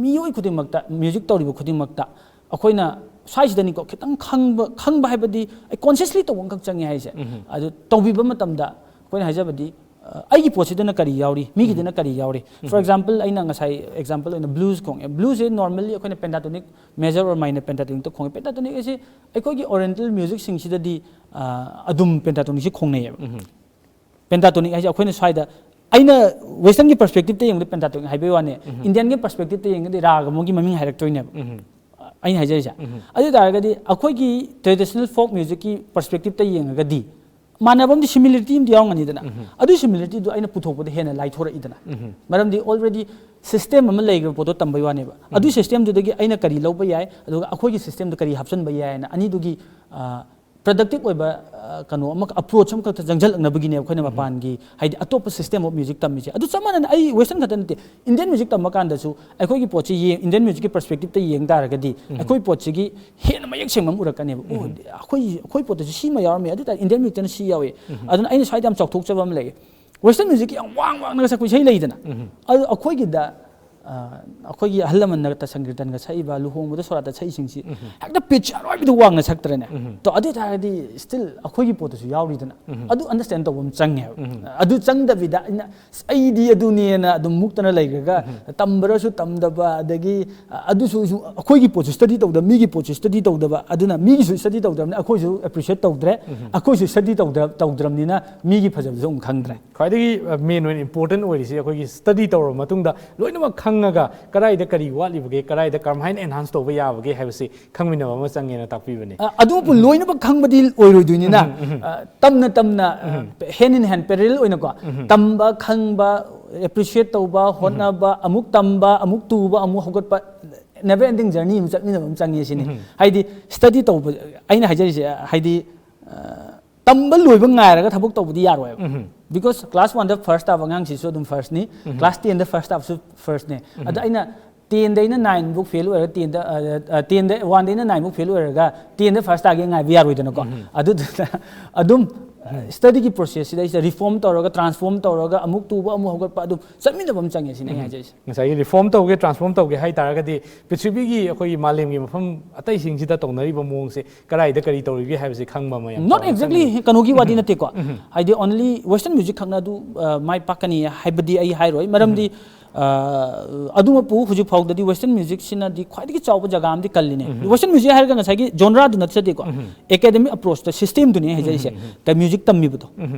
ꯃꯤꯑꯣꯏ ꯈꯨꯗꯤꯡꯃꯛꯇ, music ꯇꯧꯔꯤꯕ ꯈꯨꯗꯤꯡꯃꯛꯇ ꯑꯩꯈꯣꯏꯅ ꯁ꯭ꯋꯥꯏꯁꯤꯗꯅꯤꯀꯣ ꯈꯤꯇꯪ ꯈꯪꯕ, ꯈꯪꯕ ꯍꯥꯏꯕꯗꯤ ꯑꯩ consciously ꯇꯧꯕ ꯑꯃꯈꯛ ꯆꯪꯉꯦ ꯍꯥꯏꯁꯦ꯫ ꯑꯗꯨ ꯇꯧꯕꯤꯕ ꯃꯇꯝꯗ ꯑꯩꯈꯣꯏꯅ ꯍꯥꯏꯖꯕꯗꯤ, ꯑ, ꯑꯩꯒꯤ ꯄꯣꯠꯁꯤꯗꯅ ꯀꯔꯤ ꯌꯥꯎꯔꯤ, ꯃꯤꯒꯤꯗꯅ ꯀꯔꯤ ꯌꯥꯎꯔꯤ? For example, ꯑꯩꯅ ꯉꯁꯥꯏ example ꯑꯣꯏꯅ blues ꯈꯣꯡꯉꯦ꯫ Bluesꯁꯦ normally ꯑꯩꯈꯣꯏꯅ pentatonic, major or minor pentatonicꯇ ꯈꯣꯡꯉꯦ꯫ Pentatonic ꯑꯁꯤ ꯑꯩꯈꯣꯏꯒꯤ oriental musicꯁꯤꯡꯁꯤꯗꯗꯤ, ꯑ, ꯑꯗꯨꯝ pentatonicꯁꯤ ꯈꯣꯡꯅꯩꯌꯦꯕ꯫ Pentatonic ꯍꯥꯏꯁꯦ ꯑꯩꯈꯣꯏꯅ ꯁ꯭ꯋꯥꯏꯗ, ꯑꯩꯅ westernꯒꯤ perspectiveꯇ ꯌꯦꯡꯕꯗ pentatonic ꯍꯥꯏꯕꯩ ꯋꯥꯅꯦ, Indianꯒꯤ perspectiveꯇ ꯌꯦꯡꯒꯗꯤ ꯔꯥꯒ ꯑꯃꯒꯤ ꯃꯃꯤꯡ ꯍꯥꯏꯔꯛꯇꯣꯏꯅꯦꯕ꯫ ꯑꯩꯅ ꯍꯥꯏꯖꯔꯤꯁꯦ꯫ ꯑꯗꯨ ꯑꯣꯏ ꯇꯥꯔꯒꯗꯤ ꯑꯩꯈꯣꯏꯒꯤ traditional folk musicꯀꯤ perspectiveꯇ ꯌꯦꯡꯉꯒꯗꯤ ꯃꯥꯟꯅꯕ ꯑꯃꯗꯤ, similarity ꯑꯃꯗꯤ ꯌꯥꯎꯔꯝꯒꯅꯤꯗꯅ꯫ ꯑꯗꯨꯒꯤ similarityꯗꯨ ꯑꯩꯅ ꯄꯨꯊꯣꯛꯄꯗ ꯍꯦꯟꯅ ꯂꯥꯏꯊꯣꯔꯛꯏꯗꯅ꯫ ꯃꯔꯝꯗꯤ already system ꯑꯃ ꯂꯩꯈ꯭ꯔꯕ ꯄꯣꯠꯇꯣ ꯇꯝꯕꯩ ꯋꯥꯅꯦꯕ꯫ ꯑꯗꯨꯒꯤ systemꯗꯨꯗꯒꯤ ꯑꯩꯅ ꯀꯔꯤ ꯂꯧꯕ ꯌꯥꯏ, ꯑꯗꯨꯒ ꯑꯩꯈꯣꯏꯒꯤ systemꯗ ꯀꯔꯤ ꯍꯥꯞꯆꯤꯟꯕ ꯌꯥꯏ ꯍꯥꯏꯅ ꯑꯅꯤꯗꯨꯒꯤ, ꯑ, productive ꯑꯣꯏꯕ, ꯑ, ꯀꯩꯅꯣ ꯑꯃ, ꯑꯦꯄ꯭ꯔꯣꯆ ꯑꯃꯈꯛꯇ ꯆꯪꯁꯤꯜꯂꯛꯅꯕꯒꯤꯅꯦ ꯑꯩꯈꯣꯏꯅ ꯃꯄꯥꯟꯒꯤ, ꯍꯥꯏꯗꯤ ꯑꯇꯣꯞꯄ ꯁꯤꯁꯇꯦꯝ ꯑꯣꯐ ꯃ꯭ꯌꯨꯖꯤꯛ ꯇꯝꯃꯤꯁꯦ꯫ ꯑꯗꯨ ꯆꯞ ꯃꯥꯟꯅꯅ ꯑꯩ ꯋꯦꯁꯇꯔꯟ ꯈꯛꯇ ꯅꯠꯇꯦ, ꯏꯟꯗꯤꯌꯟ ꯃ꯭ꯌꯨꯖꯤꯛ ꯇꯝꯕ ꯀꯥꯟꯗꯁꯨ ꯑꯩꯈꯣꯏꯒꯤ ꯄꯣꯠꯁꯤ ꯌꯦꯡ, ꯏꯟꯗꯤꯌꯟ ꯃ꯭ꯌꯨꯖꯤꯛꯀꯤ ꯄꯔꯁꯄꯦꯛꯇꯤꯞꯇ ꯌꯦꯡ ꯇꯥꯔꯒꯗꯤ ꯑꯩꯈꯣꯏ ꯄꯣꯠꯁꯤꯒꯤ ꯍꯦꯟꯅ ꯃꯌꯦꯛ ꯁꯦꯡꯕ ꯑꯃ ꯎꯔꯛꯀꯅꯦꯕ꯫ ꯑꯣ, ꯑꯩꯈꯣꯏ, ꯑꯩꯈꯣꯏ ꯄꯣꯠꯇꯁꯨ ꯁꯤꯃ ꯌꯥꯎꯔꯝꯃꯦ, ꯑꯗꯨ ꯇꯥꯔꯗꯤ ꯏꯟꯗꯤꯌꯟ ꯃ꯭ꯌꯨꯖꯤꯛꯇꯅ ꯁꯤ ꯌꯥꯎꯋꯦ꯫ ꯑꯗꯨꯅ ꯑꯩꯅ ꯁ꯭ꯋꯥꯏꯗ ꯌꯥꯝ ꯆꯥꯎꯊꯣꯛꯆꯕ ꯑꯃ ꯂꯩꯌꯦ, ꯋꯦꯁꯇꯔꯟ ꯃ꯭ꯌꯨꯖꯤꯛꯀꯤ ꯌꯥꯝ ꯋꯥꯡ ꯋꯥꯡꯅꯒ ꯁꯛꯄ ꯏꯁꯩ ꯂꯩꯗꯅ, ꯑꯗꯨ ꯑꯩꯈꯣꯏꯒꯤꯗ ꯑ, ꯑꯩꯈꯣꯏꯒꯤ ꯑꯍꯜ ꯂꯃꯟꯅ ꯇ ꯁꯪꯀꯤꯔꯇꯟꯒ ꯁꯛꯏꯕ, ꯂꯨꯍꯣꯡꯕꯗ ꯁꯣꯔꯥꯠꯇ ꯁꯛꯏꯁꯤꯡꯁꯤ ꯍꯦꯛꯇ ꯄꯤꯠꯆ ꯑꯔꯣꯏꯕꯤꯗ ꯋꯥꯡꯅ ꯁꯛꯇ꯭ꯔꯅꯦ? ꯇꯣ, ꯑꯗꯨ ꯑꯣꯏ ꯇꯥꯔꯒꯗꯤ ꯁ꯭ꯇꯤꯜ ꯑꯩꯈꯣꯏꯒꯤ ꯄꯣꯠꯇꯁꯨ ꯌꯥꯎꯔꯤꯗꯅ꯫ ꯑꯗꯨ ꯑꯟꯗꯔꯁ꯭ꯇꯦꯟ ꯇꯧꯕ ꯑꯃ ꯆꯪꯉꯦꯕ꯫ ꯑꯗꯨ ꯆꯪꯗꯕꯤꯗ ꯑꯩꯅ, "ꯑꯁ, ꯑꯩꯗꯤ ꯑꯗꯨꯅꯦꯅ" ꯑꯗꯨꯝ ꯃꯨꯛꯇꯅ ꯂꯩꯈ꯭ꯔꯒ, ꯇꯝꯕ꯭ꯔꯁꯨ ꯇꯝꯗꯕ, ꯑꯗꯒꯤ, ꯑ, ꯑꯗꯨꯁꯨ ꯁꯨ-, ꯑꯩꯈꯣꯏꯒꯤ ꯄꯣꯠꯁꯨ ꯁ꯭ꯇꯗꯤ ꯇꯧꯗꯕ, ꯃꯤꯒꯤ ꯄꯣꯠꯁꯨ ꯁ꯭ꯇꯗꯤ ꯇꯧꯗꯕ, ꯑꯗꯨꯅ ꯃꯤꯒꯤꯁꯨ ꯁ꯭ꯇꯗꯤ ꯇꯧꯗꯕꯅꯤꯅ ꯑꯩꯈꯣꯏꯁꯨ ꯑꯦꯄ꯭ꯔꯤꯁꯤꯌꯦꯠ ꯇꯧꯗ꯭ꯔꯦ, ꯑꯩꯈꯣꯏꯁꯨ ꯁ꯭ꯇꯗꯤ ꯇꯧꯗ-, ꯇꯧꯗ꯭ꯔꯕꯅꯤꯅ ꯃꯤꯒꯤ ꯐꯖꯕꯁꯨ ꯑꯃꯨꯛ ꯈꯪꯗ꯭ꯔꯦ꯫ ꯈ꯭ꯋꯥꯏꯗꯒꯤ, ꯑ, ꯃꯦꯟ ꯑꯣꯏꯅ ꯏꯝꯄꯣꯔꯇꯦꯟ ꯑꯣꯏꯔꯤꯁꯤ ꯑꯩꯈꯣꯏꯒꯤ ꯁ꯭ꯇꯗꯤ ꯇꯧꯔꯕ ꯃꯇꯨꯡꯗ ꯂꯣꯏꯅꯃꯛ ꯈꯪꯉꯒ ꯀꯗꯥꯏꯗ ꯀꯔꯤ ꯋꯥꯠꯂꯤꯕꯒꯦ, ꯀꯗꯥꯏꯗ ꯀꯔꯝꯍꯥꯏꯅ ꯑꯦꯟꯍꯥꯟꯁ ꯇꯧꯕ ꯌꯥꯕꯒꯦ ꯍꯥꯏꯕꯁꯤ ꯈꯪꯃꯤꯟꯅꯕ ꯑꯃ ꯆꯪꯉꯦꯅ ꯇꯥꯛꯄꯤꯕꯅꯤ꯫ ꯑ, ꯑꯗꯨꯕꯨ ꯂꯣꯏꯅꯃꯛ ꯈꯪꯕꯗꯤ ꯑꯣꯏꯔꯣꯏꯗꯣꯏꯅꯤꯅ, ꯑ, ꯇꯝꯅ ꯇꯝꯅ, ꯑ, hand in hand, parallel ꯑꯣꯏꯅꯀꯣ, ꯇꯝꯕ, ꯈꯪꯕ, ꯑꯦꯄ꯭ꯔꯤꯁꯤꯌꯦꯠ ꯇꯧꯕ, ꯍꯣꯠꯅꯕ, ꯑꯃꯨꯛ ꯇꯝꯕ, ꯑꯃꯨꯛ ꯇꯨꯕ, ꯑꯃꯨꯛ ꯍꯧꯒꯠꯄ, never ending journey ꯑꯃ ꯆꯠꯃꯤꯟꯅꯕ ꯑꯃ ꯆꯪꯉꯦ ꯁꯤꯅꯤ꯫ ꯍꯥꯏꯗꯤ ꯁ꯭ꯇꯗꯤ ꯇꯧꯕ, ꯑꯩꯅ ꯍꯥꯏꯖꯔꯤꯁꯦ, ꯍꯥꯏꯗꯤ, ꯑ, ꯇꯝꯕ ꯂꯣꯏꯕ ꯉꯥꯏꯔꯒ ꯊꯕꯛ ꯇꯧꯕꯗꯤ ꯌꯥꯔꯣꯏꯕ꯫ Because class one the first ꯇꯥꯕ ꯑꯉꯥꯡꯁꯤꯁꯨ ꯑꯗꯨꯝ first ꯅꯤ, class ten ꯗ first ꯇꯥꯕꯁꯨ first ꯅꯦ꯫ ꯑꯗ ꯑꯩꯅ ten ꯗꯩꯅ nine ꯐꯥꯎ ꯐꯦꯜ ꯑꯣꯏꯔꯒ, ten ꯗ, ꯑ, ꯑ, ten ꯗ, one ꯗꯩꯅ nine ꯐꯥꯎ ꯐꯦꯜ ꯑꯣꯏꯔꯒ ten ꯗ first ꯇꯥꯒꯦ ꯉꯥꯏꯕ ꯌꯥꯔꯣꯏꯗꯅꯀꯣ꯫ ꯑꯗꯨꯗꯨꯅ ꯑꯗꯨꯝ ꯁ꯭ꯇꯗꯤꯒꯤ ꯄ꯭ꯔꯣꯁꯦꯁꯁꯤꯗ ꯑꯩꯁꯦ ꯔꯤꯐꯣꯔꯝ ꯇꯧꯔꯒ, ꯇ꯭ꯔꯥꯟꯁꯐꯣꯔꯝ ꯇꯧꯔꯒ, ꯑꯃꯨꯛ ꯇꯨꯕ, ꯑꯃꯨꯛ ꯍꯧꯒꯠꯄ, ꯑꯗꯨꯝ ꯆꯠꯃꯤꯟꯅꯕ ꯑꯃ ꯆꯪꯉꯦ ꯁꯤꯅꯦ ꯑꯩꯅ ꯍꯥꯏꯖꯔꯤꯁꯦ꯫ ꯉꯁꯥꯏꯒꯤ ꯔꯤꯐꯣꯔꯝ ꯇꯧꯒꯦ, ꯇ꯭ꯔꯥꯟꯁꯐꯣꯔꯝ ꯇꯧꯒꯦ ꯍꯥꯏ ꯇꯥꯔꯒꯗꯤ ꯄ꯭ꯔꯤꯊꯤꯕꯤꯒꯤ ꯑꯩꯈꯣꯏꯒꯤ ꯃꯥꯂꯦꯝꯒꯤ ꯃꯐꯝ ꯑꯇꯩꯁꯤꯡꯁꯤꯗ ꯇꯧꯅꯔꯤꯕ ꯃꯑꯣꯡꯁꯦ ꯀꯗꯥꯏꯗ ꯀꯔꯤ ꯇꯧꯔꯤꯒꯦ ꯍꯥꯏꯕꯁꯤ ꯈꯪꯕ ꯑꯃ ꯌꯥꯝ ꯅꯣꯠ ꯆꯥꯎꯅ ꯑꯦꯛꯖꯦꯛꯂꯤ ꯆꯪꯉꯤ꯫ ꯀꯩꯅꯣꯒꯤ ꯋꯥꯗꯤ ꯅꯠꯇꯦꯀꯣ꯫ ꯍꯥꯏꯗꯤ ꯑꯣꯟꯂꯤ ꯋꯦꯁꯇꯔꯟ ꯃ꯭ꯌꯨꯖꯤꯛ ꯈꯛꯅ ꯑꯗꯨ, ꯑ, ꯃꯥꯏ ꯄꯥꯛꯀꯅꯤ ꯍꯥꯏꯕꯗꯤ ꯑꯩ ꯍꯥꯏꯔꯣꯏ꯫ ꯃꯔꯝꯗꯤ, ꯑ, ꯑꯗꯨꯃꯛꯄꯨ ꯍꯧꯖꯤꯛ ꯐꯥꯎꯗꯗꯤ ꯋꯦꯁꯇꯔꯟ ꯃ꯭ꯌꯨꯖꯤꯛꯁꯤꯅꯗꯤ ꯈ꯭ꯋꯥꯏꯗꯒꯤ ꯆꯥꯎꯕ ꯖꯒꯥ ꯑꯃꯗꯤ ꯀꯜꯂꯤꯅꯦ꯫ ꯋꯦꯁꯇꯔꯟ ꯃ꯭ꯌꯨꯖꯤꯛ ꯍꯥꯏꯔꯒ ꯉꯁꯥꯏꯒꯤ ꯖꯣꯟꯔꯥꯗꯨ ꯅꯠꯆꯗꯦꯀꯣ꯫ ꯑꯦꯀꯥꯗꯦꯃꯤꯛ ꯑꯦꯄ꯭ꯔꯣꯆꯇ ꯁꯤꯁꯇꯦꯝꯗꯨꯅꯦ ꯍꯥꯏꯖꯔꯤꯁꯦ꯫ ꯀꯩ ꯃ꯭ꯌꯨꯖꯤꯛ ꯇꯝꯃꯤꯕꯗꯣ꯫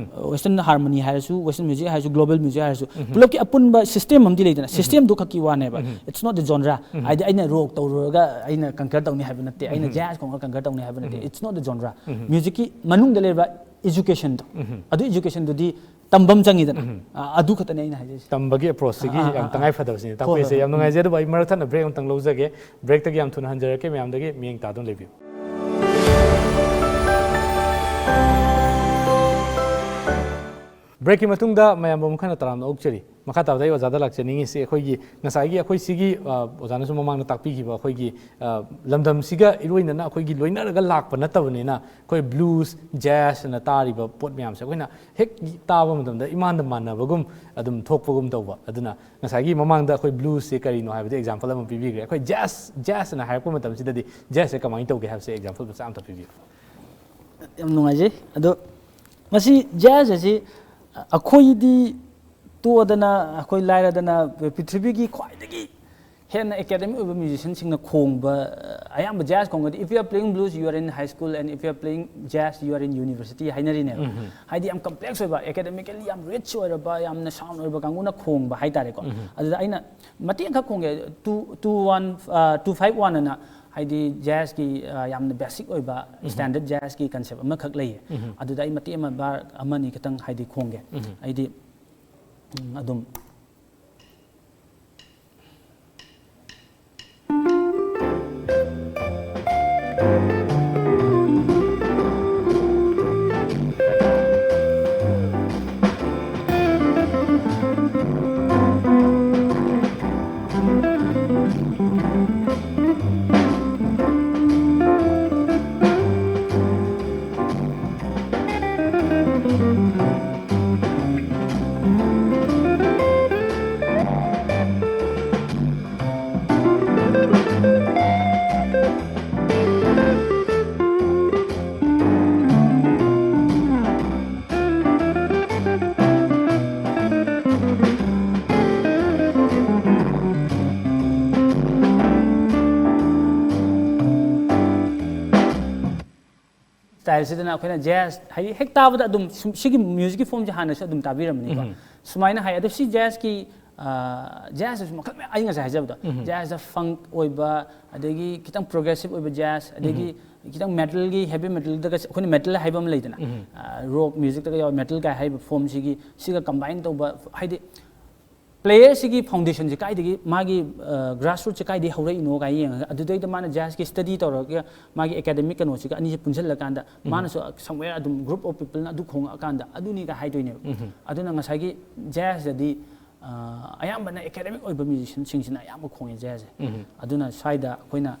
ꯋꯦꯁꯇꯔꯟ ꯍꯥꯔꯃꯣꯅꯤ ꯍꯥꯏꯔꯁꯨ, ꯋꯦꯁꯇꯔꯟ ꯃ꯭ꯌꯨꯖꯤꯛ ꯍꯥꯏꯔꯁꯨ, ꯒ꯭ꯂꯣꯕꯦꯜ ꯃ꯭ꯌꯨꯖꯤꯛ ꯍꯥꯏꯔꯁꯨ, ꯄꯨꯂꯞꯀꯤ ꯑꯄꯨꯟꯕ ꯁꯤꯁꯇꯦꯝ ꯑꯃꯗꯤ ꯂꯩꯗꯅ, ꯁꯤꯁꯇꯦꯝꯗꯨ ꯈꯛꯀꯤ ꯋꯥꯅꯦꯕ꯫ It's not the genre꯫ ꯍꯥꯏꯗꯤ ꯑꯩꯅ ꯔꯣꯛ ꯇꯧꯔꯨꯔꯒ ꯑꯩꯅ ꯀꯟꯀꯔ ꯇꯧꯅꯤ ꯍꯥꯏꯕ ꯅꯠꯇꯦ, ꯑꯩꯅ ꯖꯥꯖ ꯈꯣꯡꯉꯒ ꯀꯟꯀꯔ ꯇꯧꯅꯤ ꯍꯥꯏꯕ ꯅꯠꯇꯦ꯫ It's not the genre꯫ ꯃ꯭ꯌꯨꯖꯤꯛꯀꯤ ꯃꯅꯨꯡꯗ ꯂꯩꯔꯤꯕ ꯏꯖꯨꯀꯦꯁꯟꯗꯣ, ꯑꯗꯨ ꯏꯖꯨꯀꯦꯁꯟꯗꯨꯗꯤ ꯇꯝꯕ ꯑꯃ ꯆꯪꯉꯤꯗꯅ꯫ ꯑ, ꯑꯗꯨ ꯈꯛꯇꯅꯦ ꯑꯩꯅ ꯍꯥꯏꯖꯔꯤꯁꯦ꯫ ꯇꯝꯕꯒꯤ ꯑꯦꯄ꯭ꯔꯣꯆꯁꯤꯒꯤ ꯑꯥ, ꯑꯥ, ꯌꯥꯝ ꯑꯥ, ꯇꯉꯥꯏ ꯐꯗꯕꯁꯤꯅꯤ꯫ ꯍꯣꯏ, ꯍꯣꯏ, ꯇꯥꯛꯄꯤꯔꯤꯁꯦ ꯍꯣꯏ꯫ ꯌꯥꯝ ꯅꯨꯡꯉꯥꯏꯖꯩ꯫ ꯑꯗꯨꯕꯨ ꯑꯩ ꯃꯔꯛ ꯊꯠꯅ ꯕ꯭ꯔꯦꯛ ꯑꯃꯇꯪ ꯂꯧꯖꯒꯦ꯫ ꯕ꯭ꯔꯦꯛꯇꯒꯤ ꯌꯥꯝ ꯊꯨꯅ ꯍꯟꯖꯔꯛꯀꯦ꯫ ꯃꯌꯥꯝꯗꯒꯤ ꯃꯤꯠꯌꯦꯡ ꯇꯥꯗꯨꯅ ꯂꯩꯕꯤꯌꯨ꯫ ꯕ꯭ꯔꯦꯛꯀꯤ ꯃꯇꯨꯡꯗ ꯃꯌꯥꯝꯕꯨ ꯑꯃꯨꯛ ꯍꯟꯅ ꯇꯔꯥꯝꯅ ꯑꯣꯛꯆꯔꯤ꯫ ꯃꯈꯥ ꯇꯥꯕꯗ ꯑꯩ ꯑꯣꯖꯥꯗ ꯂꯥꯛꯆꯅꯤꯡꯉꯤꯁꯤ, ꯑꯩꯈꯣꯏꯒꯤ ꯉꯁꯥꯏꯒꯤ ꯑꯩꯈꯣꯏ ꯁꯤꯒꯤ, ꯑ, ꯑꯣꯖꯥꯅꯁꯨ ꯃꯃꯥꯡꯗ ꯇꯥꯛꯄꯤꯈꯤꯕ ꯑꯩꯈꯣꯏꯒꯤ, ꯑ, ꯂꯝꯗꯝꯁꯤꯒ ꯏꯔꯣꯏꯅꯅ ꯑꯩꯈꯣꯏꯒꯤ ꯂꯣꯏꯅꯔꯒ ꯂꯥꯛꯄ ꯅꯠꯇꯕꯅꯤꯅ, ꯑꯩꯈꯣꯏ ꯕ꯭ꯂꯨꯁ, ꯖꯦꯖ ꯑꯅ ꯇꯥꯔꯤꯕ ꯄꯣꯠ ꯃꯌꯥꯝꯁꯦ ꯑꯩꯈꯣꯏꯅ ꯍꯦꯛ ꯇꯥꯕ ꯃꯇꯝꯗ ꯏꯃꯥꯟꯗ ꯃꯥꯟꯅꯕꯒꯨꯝ ꯑꯗꯨꯝ ꯊꯣꯛꯄꯒꯨꯝ ꯇꯧꯕ꯫ ꯑꯗꯨꯅ ꯉꯁꯥꯏꯒꯤ ꯃꯃꯥꯡꯗ ꯑꯩꯈꯣꯏ ꯕ꯭ꯂꯨꯁꯁꯦ ꯀꯔꯤꯅꯣ ꯍꯥꯏꯕꯗ ꯑꯦꯛꯖꯥꯝꯄꯜ ꯑꯃ ꯄꯤꯕꯤꯈ꯭ꯔꯦ꯫ ꯑꯩꯈꯣꯏ ꯖꯦꯖ, ꯖꯦꯖ ꯑꯅ ꯍꯥꯏꯔꯛꯄ ꯃꯇꯝꯁꯤꯗꯗꯤ ꯖꯦꯖꯁꯦ ꯀꯃꯥꯏꯅ ꯇꯧꯒꯦ ꯍꯥꯏꯕꯁꯦ ꯑꯦꯛꯖꯥꯝꯄꯜ ꯃꯆꯥ ꯑꯝꯇ ꯄꯤꯕꯤꯌꯨ꯫ ꯌꯥꯝ ꯅꯨꯡꯉꯥꯏꯖꯩ꯫ ꯑꯗꯣ ꯃꯁꯤ ꯖꯦꯖ ꯑꯁꯤ ꯑꯩꯈꯣꯏꯗꯤ ꯇꯣꯛꯑꯗꯅ, ꯑꯩꯈꯣꯏ ꯂꯥꯏꯔꯗꯅ, ꯄ꯭ꯔꯤꯊꯤꯕꯤꯒꯤ ꯈ꯭ꯋꯥꯏꯗꯒꯤ ꯍꯦꯟꯅ ꯑꯦꯀꯥꯗꯃꯤꯛ ꯑꯣꯏꯕ ꯃ꯭ꯌꯨꯖꯤꯁꯤꯌꯥꯟꯁꯤꯡꯅ ꯈꯣꯡꯕ, ꯑꯌꯥꯝꯕ jazz ꯈꯣꯡꯕꯗꯤ, "If you are playing blues, you are in high school, and if you are playing jazz, you are in university" ꯍꯥꯏꯅꯔꯤꯅꯦꯕ꯫ ꯍꯥꯏꯗꯤ ꯌꯥꯝ ꯀꯝꯄ꯭ꯂꯦꯛꯁ ꯑꯣꯏꯕ, ꯑꯦꯀꯥꯗꯃꯤꯀꯦꯜꯂꯤ ꯌꯥꯝ ꯔꯤꯆ ꯑꯣꯏꯔꯕ, ꯌꯥꯝꯅ ꯁꯥꯎꯟ ꯑꯣꯏꯕ ꯀꯥꯡꯕꯨꯅ ꯈꯣꯡꯕ ꯍꯥꯏꯇꯥꯔꯦꯀꯣ꯫ ꯑꯗꯨꯗ ꯑꯩꯅ ꯃꯇꯦꯛ ꯈꯛ ꯈꯣꯡꯒꯦ, two two one, two five one ꯑꯅ, ꯍꯥꯏꯗꯤ ꯖꯦꯖꯀꯤ ꯌꯥꯝꯅ ꯕꯦꯁꯤꯛ ꯑꯣꯏꯕ ꯁ꯭ꯇꯦꯟꯗꯔꯗ ꯖꯦꯖꯀꯤ ꯀꯟꯁꯦꯞ ꯑꯃꯈꯛ ꯂꯩꯌꯦ꯫ ꯑꯗꯨꯗ ꯑꯩ ꯃꯇꯦꯛ ꯑꯃ, ꯕꯥꯔ ꯑꯃꯅꯤ ꯈꯛꯇꯪ ꯍꯥꯏꯗꯤ ꯈꯣꯡꯒꯦ꯫ ꯑꯩꯗꯤ ꯎꯝ, ꯑꯗꯨꯝ ꯁ꯭ꯇꯥꯏꯜꯁꯤꯗꯅ ꯑꯩꯈꯣꯏꯅ ꯖꯦꯖ ꯍꯥꯏꯗꯤ ꯍꯦꯛ ꯇꯥꯕꯗ ꯑꯗꯨꯝ ꯁꯨꯝ ꯁꯤꯒꯤ ꯃ꯭ꯌꯨꯖꯤꯛꯀꯤ ꯐꯣꯝꯁꯦ ꯍꯥꯟꯅꯁꯨ ꯑꯗꯨꯝ ꯇꯥꯕꯤꯔꯝꯃꯅꯤꯀꯣ꯫ ꯁꯨꯃꯥꯏꯅ ꯍꯥꯏ꯫ ꯑꯗꯣ ꯁꯤ ꯖꯦꯖꯀꯤ, ꯖꯦꯖꯇꯁꯨ ꯃꯈꯜ ꯃꯌꯥꯝ, ꯑꯩ ꯉꯁꯥꯏ ꯍꯥꯏꯖꯕꯗꯣ, ꯖꯦꯖꯇ ꯐꯪꯛ ꯑꯣꯏꯕ, ꯑꯗꯒꯤ ꯈꯤꯇꯪ ꯄ꯭ꯔꯣꯒ꯭ꯔꯦꯁꯤꯞ ꯑꯣꯏꯕ ꯖꯦꯖ, ꯑꯗꯒꯤ ꯈꯤꯇꯪ ꯃꯦꯇꯜꯒꯤ, ꯍꯦꯚꯤ ꯃꯦꯇꯜꯗꯒ ꯑꯩꯈꯣꯏꯅ ꯃꯦꯇꯜ ꯍꯥꯏꯕ ꯑꯃ ꯂꯩꯗꯅ, ꯔꯣꯛ ꯃ꯭ꯌꯨꯖꯤꯛꯇꯒ ꯌꯥꯎꯕ ꯃꯦꯇꯜ ꯀꯥꯏ ꯍꯥꯏꯔꯤꯕ ꯐꯣꯝꯁꯤꯒꯤ, ꯁꯤꯒ ꯀꯝꯕꯥꯏꯟ ꯇꯧꯕ, ꯍꯥꯏꯗꯤ ꯄ꯭ꯂꯦꯌꯔꯁꯤꯒꯤ ꯐꯥꯎꯟꯗꯦꯁꯟꯁꯦ ꯀꯥꯏꯗꯒꯤ, ꯃꯥꯒꯤ ꯒ꯭ꯔꯥꯁꯔꯨꯠꯁꯦ ꯀꯥꯏꯗꯒꯤ ꯍꯧꯔꯛꯏꯅꯣ ꯀꯥꯏꯅ ꯌꯦꯡꯉꯒ, ꯑꯗꯨꯗꯩꯗ ꯃꯥꯅ ꯖꯦꯖꯀꯤ ꯁ꯭ꯇꯗꯤ ꯇꯧꯔꯒ ꯃꯥꯒꯤ ꯑꯦꯀꯥꯗꯃꯤꯛ ꯀꯩꯅꯣꯁꯤꯒ ꯑꯅꯤꯁꯦ ꯄꯨꯟꯁꯤꯜꯂꯀꯥꯟꯗ ꯃꯥꯅꯁꯨ ꯁꯝꯋꯦꯌꯔ ꯑꯗꯨꯝ ꯒ꯭ꯔꯨꯞ ꯑꯣꯐ ꯄꯤꯄꯜꯅ ꯑꯗꯨ ꯈꯣꯡꯉꯛꯑꯀꯥꯟꯗ ꯑꯗꯨꯅꯤꯒ ꯍꯥꯏꯗꯣꯏꯅꯦꯕ꯫ ꯑꯗꯨꯅ ꯉꯁꯥꯏꯒꯤ ꯖꯦꯖꯇꯗꯤ ꯑꯌꯥꯝꯕꯅ ꯑꯦꯀꯥꯗꯃꯤꯛ ꯑꯣꯏꯕ ꯃ꯭ꯌꯨꯖꯤꯁꯤꯌꯟꯁꯤꯡꯁꯤꯅ ꯑꯌꯥꯝꯕ ꯈꯣꯡꯉꯦ ꯖꯦꯖꯁꯦ꯫ ꯑꯗꯨꯅ ꯁ꯭ꯋꯥꯏꯗ ꯑꯩꯈꯣꯏꯅ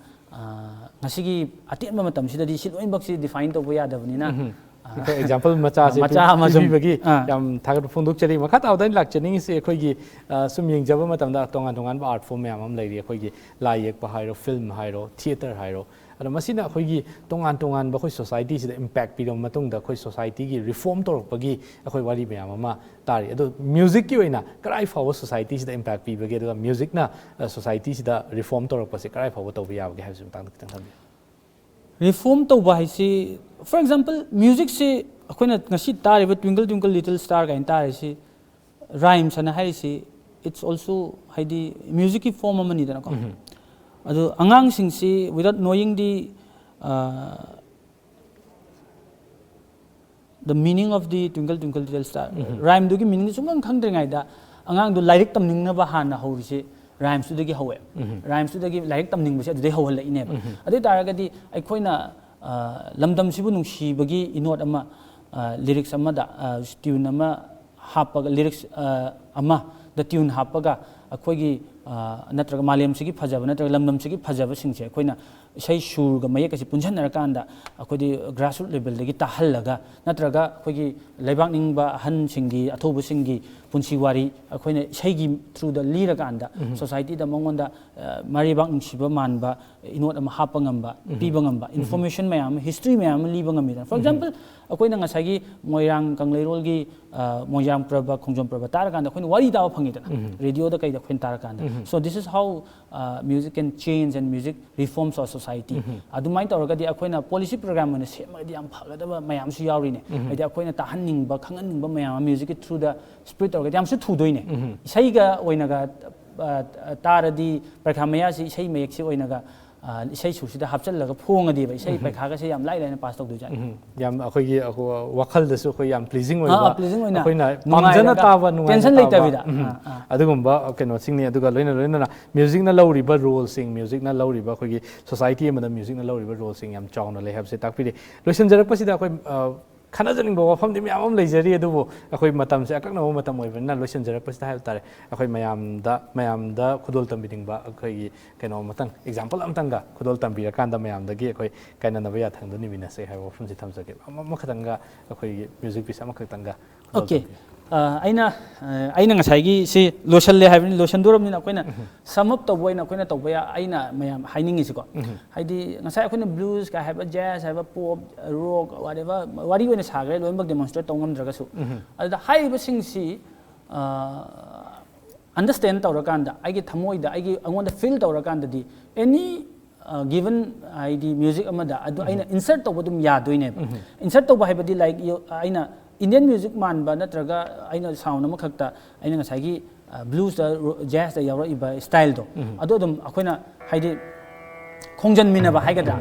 ꯉꯁꯤꯒꯤ ꯑꯇꯦꯟꯕ ꯃꯇꯝꯁꯤꯗꯗꯤ ꯁꯤ ꯂꯣꯏꯅꯃꯛꯁꯤ ꯗꯤꯐꯥꯏꯟ ꯇꯧꯕ ꯌꯥꯗꯕꯅꯤꯅ, ꯑꯩꯈꯣꯏ ꯑꯦꯛꯖꯥꯝꯄꯜ ꯃꯆꯥꯁꯦ ꯃꯆꯥ ꯑꯃ ꯁꯨꯝ, ꯄꯤꯕꯤꯕꯒꯤ ꯑꯥ꯫ ꯌꯥꯝ ꯊꯥꯒꯠꯄ ꯐꯣꯡꯗꯣꯛꯆꯔꯤ꯫ ꯃꯈꯥ ꯇꯥꯕꯗ ꯑꯩꯅ ꯂꯥꯛꯆꯅꯤꯡꯉꯤꯁꯤ ꯑꯩꯈꯣꯏꯒꯤ, ꯑ, ꯁꯨꯝ ꯌꯦꯡꯖꯕ ꯃꯇꯝꯗ ꯇꯣꯉꯥꯟ ꯇꯣꯉꯥꯟꯕ ꯑꯥꯔꯠ ꯐꯣꯝ ꯃꯌꯥꯝ ꯑꯃ ꯂꯩꯔꯤ꯫ ꯑꯩꯈꯣꯏꯒꯤ ꯂꯥꯏ ꯌꯦꯛꯄ ꯍꯥꯏꯔꯣ, ꯐꯤꯜꯝ ꯍꯥꯏꯔꯣ, ꯊꯤꯌꯦꯇꯔ ꯍꯥꯏꯔꯣ꯫ ꯑꯗꯣ ꯃꯁꯤꯅ ꯑꯩꯈꯣꯏꯒꯤ ꯇꯣꯉꯥꯟ ꯇꯣꯉꯥꯟꯕ ꯑꯩꯈꯣꯏ ꯁꯣꯁꯥꯏꯇꯤꯁꯤꯗ ꯏꯝꯄꯦꯛ ꯄꯤꯔꯕ ꯃꯇꯨꯡꯗ ꯑꯩꯈꯣꯏ ꯁꯣꯁꯥꯏꯇꯤꯒꯤ ꯔꯤꯐꯣꯔꯝ ꯇꯧꯔꯛꯄꯒꯤ ꯑꯩꯈꯣꯏ ꯋꯥꯔꯤ ꯃꯌꯥꯝ ꯑꯃ ꯇꯥꯔꯤ꯫ ꯑꯗꯣ ꯃ꯭ꯌꯨꯖꯤꯛꯀꯤ ꯑꯣꯏꯅ ꯀꯗꯥꯏ ꯐꯥꯎꯕ ꯁꯣꯁꯥꯏꯇꯤꯁꯤꯗ ꯏꯝꯄꯦꯛ ꯄꯤꯕꯒꯦ, ꯑꯗꯨꯒ ꯃ꯭ꯌꯨꯖꯤꯛꯅ, ꯑ, ꯁꯣꯁꯥꯏꯇꯤꯁꯤꯗ ꯔꯤꯐꯣꯔꯝ ꯇꯧꯔꯛꯄꯁꯦ ꯀꯗꯥꯏ ꯐꯥꯎꯕ ꯇꯧꯕ ꯌꯥꯕꯒꯦ ꯍꯥꯏꯕꯁꯤ ꯃꯇꯥꯡꯗ ꯈꯤꯇꯪ ꯊꯝꯕꯤꯌꯨ꯫ ꯔꯤꯐꯣꯔꯝ ꯇꯧꯕ ꯍꯥꯏꯁꯤ, for example, ꯃ꯭ꯌꯨꯖꯤꯛꯁꯤ ꯑꯩꯈꯣꯏꯅ ꯉꯁꯤ ꯇꯥꯔꯤꯕ Twinkle Twinkle Little Star ꯀꯥꯏꯅ ꯇꯥꯔꯤꯁꯤ, ꯔꯥꯏꯝꯁ ꯑꯅ ꯍꯥꯏꯔꯤꯁꯤ, it's also, ꯍꯥꯏꯗꯤ, ꯃ꯭ꯌꯨꯖꯤꯛꯀꯤ ꯐꯣꯔꯝ ꯑꯃꯅꯤꯗꯅꯀꯣ꯫ ꯑꯗꯨ ꯑꯉꯥꯡꯁꯤꯡꯁꯤ without knowing the, ꯑ, the meaning of the Twinkle Twinkle Little Star, ꯔꯥꯏꯝꯗꯨꯒꯤ ꯃꯤꯅꯤꯡꯗꯨ ꯁꯨꯡꯈꯪ ꯈꯪꯗ꯭ꯔꯤꯉꯩꯗ ꯑꯉꯥꯡꯗꯨ ꯂꯥꯏꯔꯤꯛ ꯇꯝꯅꯤꯡꯅꯕ ꯍꯥꯟꯅ ꯍꯧꯔꯤꯁꯦ ꯔꯥꯏꯝꯁꯇꯨꯗꯒꯤ ꯍꯧꯋꯦ꯫ ꯔꯥꯏꯝꯁꯇꯨꯗꯒꯤ ꯂꯥꯏꯔꯤꯛ ꯇꯝꯅꯤꯡꯕꯁꯦ ꯑꯗꯨꯗꯩ ꯍꯧꯍꯜꯂꯛꯏꯅꯦꯕ꯫ ꯑꯗꯨ ꯑꯣꯏ ꯇꯥꯔꯒꯗꯤ ꯑꯩꯈꯣꯏꯅ, ꯑ, ꯂꯝꯗꯝꯁꯤꯕꯨ ꯅꯨꯡꯁꯤꯕꯒꯤ ꯏꯅꯣꯠ ꯑꯃ, ꯑ, ꯂꯤꯔꯤꯛꯁ ꯑꯃꯗ, ꯑ, ꯇ꯭ꯌꯨꯟ ꯑꯃ ꯍꯥꯞꯄꯒ, ꯂꯤꯔꯤꯛꯁ, ꯑ, ꯑꯃꯗ ꯇ꯭ꯌꯨꯟ ꯍꯥꯞꯄꯒ ꯑꯩꯈꯣꯏꯒꯤ, ꯑ, ꯅꯠꯇ꯭ꯔꯒ ꯃꯥꯂꯦꯝꯁꯤꯒꯤ ꯐꯖꯕ ꯅꯠꯇ꯭ꯔꯒ ꯂꯝꯗꯝꯁꯤꯒꯤ ꯐꯖꯕꯁꯤꯡꯁꯦ ꯑꯩꯈꯣꯏꯅ ꯏꯁꯩ ꯁꯨꯔꯒ ꯃꯌꯦꯛꯀꯁꯦ ꯄꯨꯟꯁꯤꯟꯅꯔꯀꯥꯟꯗ ꯑꯩꯈꯣꯏꯗꯤ grassroot levelꯗꯒꯤ ꯇꯥꯍꯜꯂꯒ, ꯅꯠꯇ꯭ꯔꯒ ꯑꯩꯈꯣꯏꯒꯤ ꯂꯩꯕꯥꯛ ꯅꯤꯡꯕ ꯑꯍꯟꯁꯤꯡꯒꯤ, ꯑꯊꯧꯕꯁꯤꯡꯒꯤ ꯄꯨꯟꯁꯤ ꯋꯥꯔꯤ ꯑꯩꯈꯣꯏꯅ ꯏꯁꯩꯒꯤ throughꯗ ꯂꯤꯔꯀꯥꯟꯗ societyꯗ ꯃꯉꯣꯟꯗ, ꯑ, ꯃꯔꯩꯕꯥꯛ ꯅꯨꯡꯁꯤꯕ ꯃꯥꯟꯕ ꯏꯅꯣꯠ ꯑꯃ ꯍꯥꯞꯄ ꯉꯝꯕ, ꯄꯤꯕ ꯉꯝꯕ, information ꯃꯌꯥꯝ ꯑꯃ, history ꯃꯌꯥꯝ ꯑꯃ ꯂꯤꯕ ꯉꯝꯃꯤꯗꯅ꯫ For example, ꯑꯩꯈꯣꯏꯅ ꯉꯁꯥꯏꯒꯤ ꯃꯣꯏꯔꯥꯡ ꯀꯪꯂꯩꯔꯣꯜꯒꯤ, ꯑ, ꯃꯣꯏꯔꯥꯡ ꯄ꯭ꯔꯕ, ꯈꯣꯡꯖꯣꯝ ꯄ꯭ꯔꯕ ꯇꯥꯔꯀꯥꯟꯗ ꯑꯩꯈꯣꯏꯅ ꯋꯥꯔꯤ ꯇꯥꯕ ꯐꯪꯉꯤꯗꯅ, radioꯗ ꯀꯩꯗ ꯑꯩꯈꯣꯏꯅ ꯇꯥꯔꯀꯥꯟꯗ꯫ So this is how, uh, music can change and music reforms our society. ꯑꯗꯨꯃꯥꯏꯅ ꯇꯧꯔꯒꯗꯤ ꯑꯩꯈꯣꯏꯅ policy program ꯑꯣꯏꯅ ꯁꯦꯝꯃꯒꯗꯤ ꯌꯥꯝ ꯐꯒꯗꯕ ꯃꯌꯥꯝꯁꯨ ꯌꯥꯎꯔꯤꯅꯦ꯫ ꯍꯥꯏꯗꯤ ꯑꯩꯈꯣꯏꯅ ꯇꯥꯍꯟꯅꯤꯡꯕ, ꯈꯪꯍꯟꯅꯤꯡꯕ ꯃꯌꯥꯝ ꯑꯃ musicꯀꯤ throughꯗ spread ꯇꯧꯔꯒꯗꯤ ꯌꯥꯝꯁꯨ ꯊꯨꯗꯣꯏꯅꯦ꯫ ꯏꯁꯩꯒ ꯑꯣꯏꯅꯒ, ꯑ, ꯑ, ꯇꯥꯔꯗꯤ ꯄꯔꯤꯈꯥ ꯃꯌꯥꯁꯤ ꯏꯁꯩ ꯃꯌꯦꯛꯁꯤ ꯑꯣꯏꯅꯒ ꯑ, ꯏꯁꯩ ꯁꯨꯔꯁꯤꯗ ꯍꯥꯞꯆꯤꯜꯂꯒ ꯐꯣꯡꯉꯗꯤꯕ ꯏꯁꯩ ꯄꯩꯈꯥꯒꯁꯦ ꯌꯥꯝ ꯂꯥꯏ ꯂꯥꯏꯅ ꯄꯥꯁ ꯇꯧꯗꯣꯏꯖꯥꯠꯅꯤ꯫ ꯎꯝ, ꯌꯥꯝ ꯑꯩꯈꯣꯏꯒꯤ ꯑꯩꯈꯣꯏ ꯋꯥꯈꯜꯗꯁꯨ ꯑꯩꯈꯣꯏ ꯌꯥꯝ pleasing ꯑꯥ, ꯑꯣꯏꯕ, pleasing ꯑꯣꯏꯅ ꯑꯩꯈꯣꯏꯅ ꯅꯨꯡꯉꯥꯏꯔꯒ ꯄꯥꯝꯖꯅ ꯇꯥꯕ, ꯅꯨꯡꯉꯥꯏꯖꯅ tension ꯇꯥꯕ꯫ ꯂꯩꯇꯕꯤꯗ꯫ ꯎꯝ. ꯑꯥ, ꯑꯥ. ꯑꯗꯨꯒꯨꯝꯕ ꯀꯩꯅꯣꯁꯤꯡꯅꯤ꯫ ꯑꯗꯨꯒ ꯂꯣꯏꯅ ꯂꯣꯏꯅꯅ musicꯅ ꯂꯧꯔꯤꯕ roleꯁꯤꯡ, musicꯅ ꯂꯧꯔꯤꯕ ꯑꯩꯈꯣꯏꯒꯤ society ꯑꯃꯗ musicꯅ ꯂꯧꯔꯤꯕ roleꯁꯤꯡ ꯌꯥꯝ ꯆꯥꯎꯅ ꯂꯩ ꯍꯥꯏꯕꯁꯦ ꯇꯥꯛꯄꯤꯔꯦ꯫ ꯂꯣꯏꯁꯤꯟꯖꯔꯛꯄꯁꯤꯗ ꯑꯩꯈꯣꯏ, ꯑ, ꯈꯟꯅꯖꯅꯤꯡꯕ ꯋꯥꯐꯝꯗꯤ ꯃꯌꯥꯝ ꯑꯃ ꯂꯩꯖꯔꯤ, ꯑꯗꯨꯕꯨ ꯑꯩꯈꯣꯏ ꯃꯇꯝꯁꯦ ꯑꯀꯛꯅꯕ ꯃꯇꯝ ꯑꯣꯏꯕꯅꯤꯅ ꯂꯣꯏꯁꯤꯟꯖꯔꯛꯄꯁꯤꯗ ꯍꯥꯏꯕ ꯇꯥꯔꯦ, ꯑꯩꯈꯣꯏ ꯃꯌꯥꯝꯗ, ꯃꯌꯥꯝꯗ ꯈꯨꯗꯣꯜ ꯇꯝꯕꯤꯅꯤꯡꯕ ꯑꯩꯈꯣꯏꯒꯤ ꯀꯩꯅꯣ ꯑꯃꯇꯪ, example ꯑꯃꯇꯪꯒ ꯈꯨꯗꯣꯜ ꯇꯝꯕꯤꯔꯀꯥꯟꯗ ꯃꯌꯥꯝꯗꯒꯤ ꯑꯩꯈꯣꯏ ꯀꯥꯏꯅꯅꯕ ꯌꯥꯊꯪꯗꯣ ꯅꯤꯃꯤꯟꯅꯁꯦ ꯍꯥꯏꯕ ꯋꯥꯐꯝꯁꯤ ꯊꯝꯖꯒꯦ꯫ ꯑꯃ-, ꯑꯃꯈꯛꯇꯪꯒ, ꯑꯩꯈꯣꯏꯒꯤ music piece ꯑꯃꯈꯛꯇꯪꯒ ꯈꯨꯗꯣꯜ Okay. ꯇꯝꯕꯤꯌꯨ꯫ ꯑ, ꯑꯩꯅ, ꯑ, ꯑꯩꯅ ꯉꯁꯥꯏꯒꯤ ꯁꯤ ꯂꯣꯏꯁꯜꯂꯦ ꯍꯥꯏꯕꯅꯤ, ꯂꯣꯏꯁꯟꯗꯣꯔꯕꯅꯤꯅ ꯑꯩꯈꯣꯏꯅ sum up ꯇꯧꯕ ꯑꯣꯏꯅ ꯑꯩꯈꯣꯏꯅ ꯇꯧꯕ ꯌꯥ-, ꯑꯩꯅ ꯃꯌꯥꯝ ꯍꯥꯏꯅꯤꯡꯉꯤꯁꯤꯀꯣ꯫ ꯍꯥꯏꯗꯤ ꯉꯁꯥꯏ ꯑꯩꯈꯣꯏꯅ blues ꯀ ꯍꯥꯏꯕ, jazz ꯍꯥꯏꯕ, pop, rock, whatever, ꯋꯥꯔꯤ ꯑꯣꯏꯅ ꯁꯥꯈ꯭ꯔꯦ, ꯂꯣꯏꯅꯃꯛ demonstrate ꯇꯧ ꯉꯝꯗ꯭ꯔꯒꯁꯨ꯫ ꯑꯗꯨꯗ ꯍꯥꯏꯔꯤꯕꯁꯤꯡꯁꯤ, ꯑ, understand ꯇꯧꯔꯀꯥꯟꯗ, ꯑꯩꯒꯤ ꯊꯃꯣꯏꯗ, ꯑꯩꯒꯤ, ꯑꯩꯉꯣꯟꯗ feel ꯇꯧꯔꯀꯥꯟꯗꯗꯤ, any, ꯑ, given ꯍꯥꯏꯗꯤ music ꯑꯃꯗ ꯑꯗꯨ ꯑꯩꯅ insert ꯇꯧꯕ ꯑꯗꯨꯝ ꯌꯥꯗꯣꯏꯅꯦꯕ꯫ Insert ꯇꯧꯕ ꯍꯥꯏꯕꯗꯤ, like, you, ꯑꯩꯅ Indian music ꯃꯥꯟꯕ ꯅꯠꯇ꯭ꯔꯒ ꯑꯩꯅ sound ꯑꯃꯈꯛꯇ, ꯑꯩꯅ ꯉꯁꯥꯏꯒꯤ, ꯑ, bluesꯇ, ro-, jazzꯇ ꯌꯥꯎꯔꯛꯏꯕ styleꯗꯣ, ꯑꯗꯨ ꯑꯗꯨꯝ ꯑꯩꯈꯣꯏꯅ ꯍꯥꯏꯗꯤ ꯈꯣꯡꯖꯟꯃꯤꯟꯅꯕ ꯍꯥꯏꯒꯗ꯭ꯔꯥ,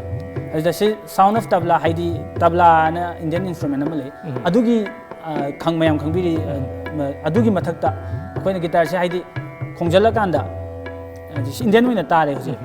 ꯑꯗꯨꯗ ꯁꯤ sound of tabla ꯍꯥꯏꯗꯤ tablaꯅ Indian instrument ꯑꯃ ꯂꯩ, ꯑꯗꯨꯒꯤ, ꯑ, ꯈꯪ-, ꯃꯌꯥꯝ ꯈꯪꯕꯤꯔꯤ, ꯑ, ꯃ-, ꯑꯗꯨꯒꯤ ꯃꯊꯛꯇ ꯑꯩꯈꯣꯏꯅ guitarꯁꯦ ꯍꯥꯏꯗꯤ ꯈꯣꯡꯖꯜꯂꯀꯥꯟꯗ, ꯑ, ꯁꯤ Indian ꯑꯣꯏꯅ ꯇꯥꯔꯦ ꯍꯧꯖꯤꯛ꯫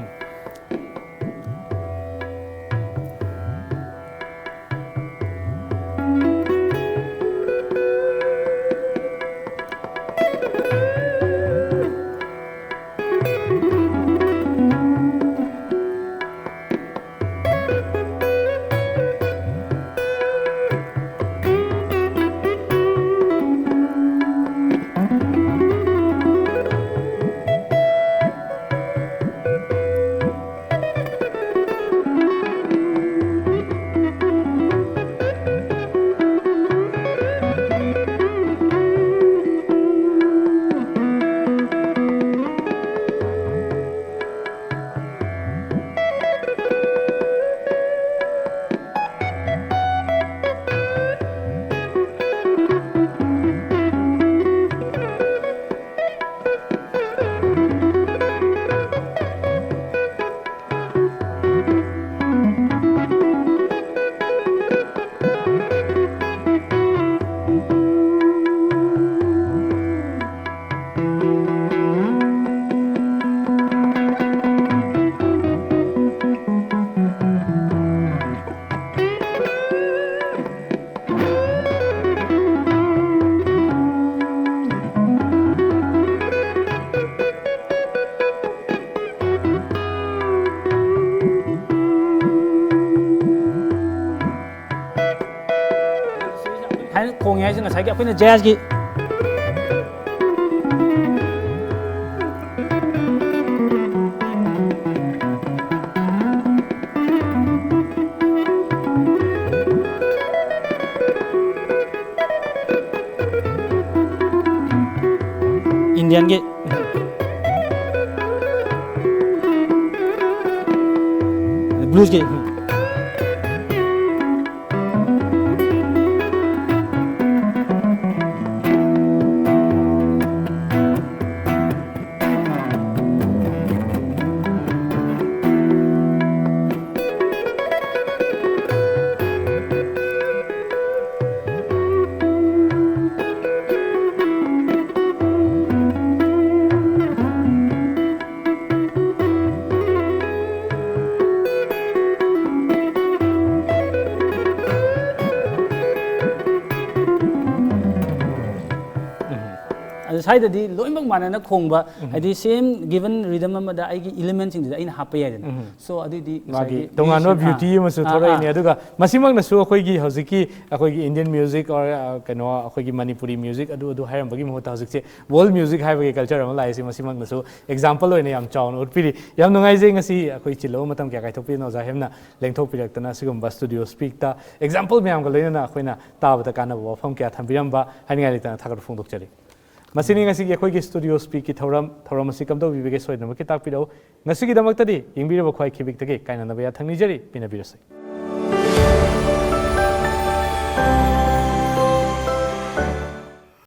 ꯈꯣꯡꯉꯦ ꯍꯥꯏꯁꯦ ꯉꯁꯥꯏꯒꯤ ꯑꯩꯈꯣꯏꯅ ꯖꯦꯖꯀꯤ ꯏꯟꯗꯤꯌꯟꯒꯤ ꯕ꯭ꯂꯨꯁꯀꯤ ꯑꯗꯨ ꯁ꯭ꯋꯥꯏꯗꯗꯤ ꯂꯣꯏꯅꯃꯛ ꯃꯥꯟꯅꯅ ꯈꯣꯡꯕ, ꯎꯝ꯫ ꯍꯥꯏꯗꯤ same given rhythm ꯑꯃꯗ ꯑꯩꯒꯤ elementꯁꯤꯡꯗꯨꯗ ꯑꯩꯅ ꯍꯥꯞꯄ ꯌꯥꯏꯗꯅ꯫ ꯎꯝ꯫ So ꯑꯗꯨꯏꯗꯤ ꯃꯥꯒꯤ ꯉꯁꯥꯏꯒꯤ ꯇꯣꯉꯥꯟꯕ musician, beauty ꯑꯥ, ꯑꯃꯁꯨ ꯑꯥ, ꯊꯣꯔꯛꯏꯅꯦ꯫ ꯑꯥ꯫ ꯑꯗꯨꯒ ꯃꯁꯤꯃꯛꯅꯁꯨ ꯑꯩꯈꯣꯏꯒꯤ ꯍꯧꯖꯤꯛꯀꯤ ꯑꯩꯈꯣꯏꯒꯤ Indian music or, ꯑ, ꯀꯩꯅꯣ, ꯑꯩꯈꯣꯏꯒꯤ ꯃꯅꯤꯄꯨꯔꯤ music ꯑꯗꯨ ꯑꯗꯨ ꯍꯥꯏꯔꯝꯕꯒꯤ ꯃꯍꯨꯠꯇ ꯍꯧꯖꯤꯛꯁꯦ world music ꯍꯥꯏꯕꯒꯤ culture ꯑꯃ ꯂꯥꯛꯏꯁꯦ, ꯃꯁꯤꯃꯛꯅꯁꯨ example ꯑꯣꯏꯅ ꯌꯥꯝ ꯆꯥꯎꯅ ꯎꯠꯄꯤꯔꯤ꯫ ꯌꯥꯝ ꯅꯨꯡꯉꯥꯏꯖꯩ ꯉꯁꯤ ꯑꯩꯈꯣꯏ ꯆꯤꯜꯂꯕ ꯃꯇꯝ ꯀꯌꯥ ꯀꯥꯏꯊꯣꯛꯄꯤꯗꯨꯅ ꯑꯣꯖꯥ ꯍꯦꯝꯅ ꯂꯦꯡꯊꯣꯛꯄꯤꯔꯛꯇꯅ ꯁꯤꯒꯨꯝꯕ studio speakꯇ example ꯃꯌꯥꯝꯒ ꯂꯣꯏꯅꯅ ꯑꯩꯈꯣꯏꯅ ꯇꯥꯕꯗ ꯀꯥꯟꯅꯕ ꯋꯥꯐꯝ ꯀꯌꯥ ꯊꯝꯕꯤꯔꯝꯕ ꯍꯥꯏꯅꯤꯡꯉꯥꯏ ꯂꯩꯇꯅ ꯊꯥꯒꯠꯄ ꯐꯣꯡꯗꯣꯛꯆꯔꯤ꯫ ꯃꯁꯤꯅꯤ ꯉꯁꯤꯒꯤ ꯑꯩꯈꯣꯏꯒꯤ studio speakꯀꯤ ꯊꯧꯔꯝ꯫ ꯊꯧꯔꯝ ꯑꯁꯤ ꯀꯝꯗꯧꯕꯤꯕꯒꯦ ꯁꯣꯏꯗꯅꯃꯛꯀꯤ ꯇꯥꯛꯄꯤꯔꯛꯎ꯫ ꯉꯁꯤꯒꯤꯗꯃꯛꯇꯗꯤ ꯌꯦꯡꯕꯤꯔꯕ ꯈ꯭ꯋꯥꯏ ꯈꯤꯕꯤꯛꯇꯒꯤ ꯀꯥꯏꯅꯅꯕ ꯌꯥꯊꯪ ꯅꯤꯖꯔꯤ꯫ ꯄꯤꯅꯕꯤꯔꯁꯤ꯫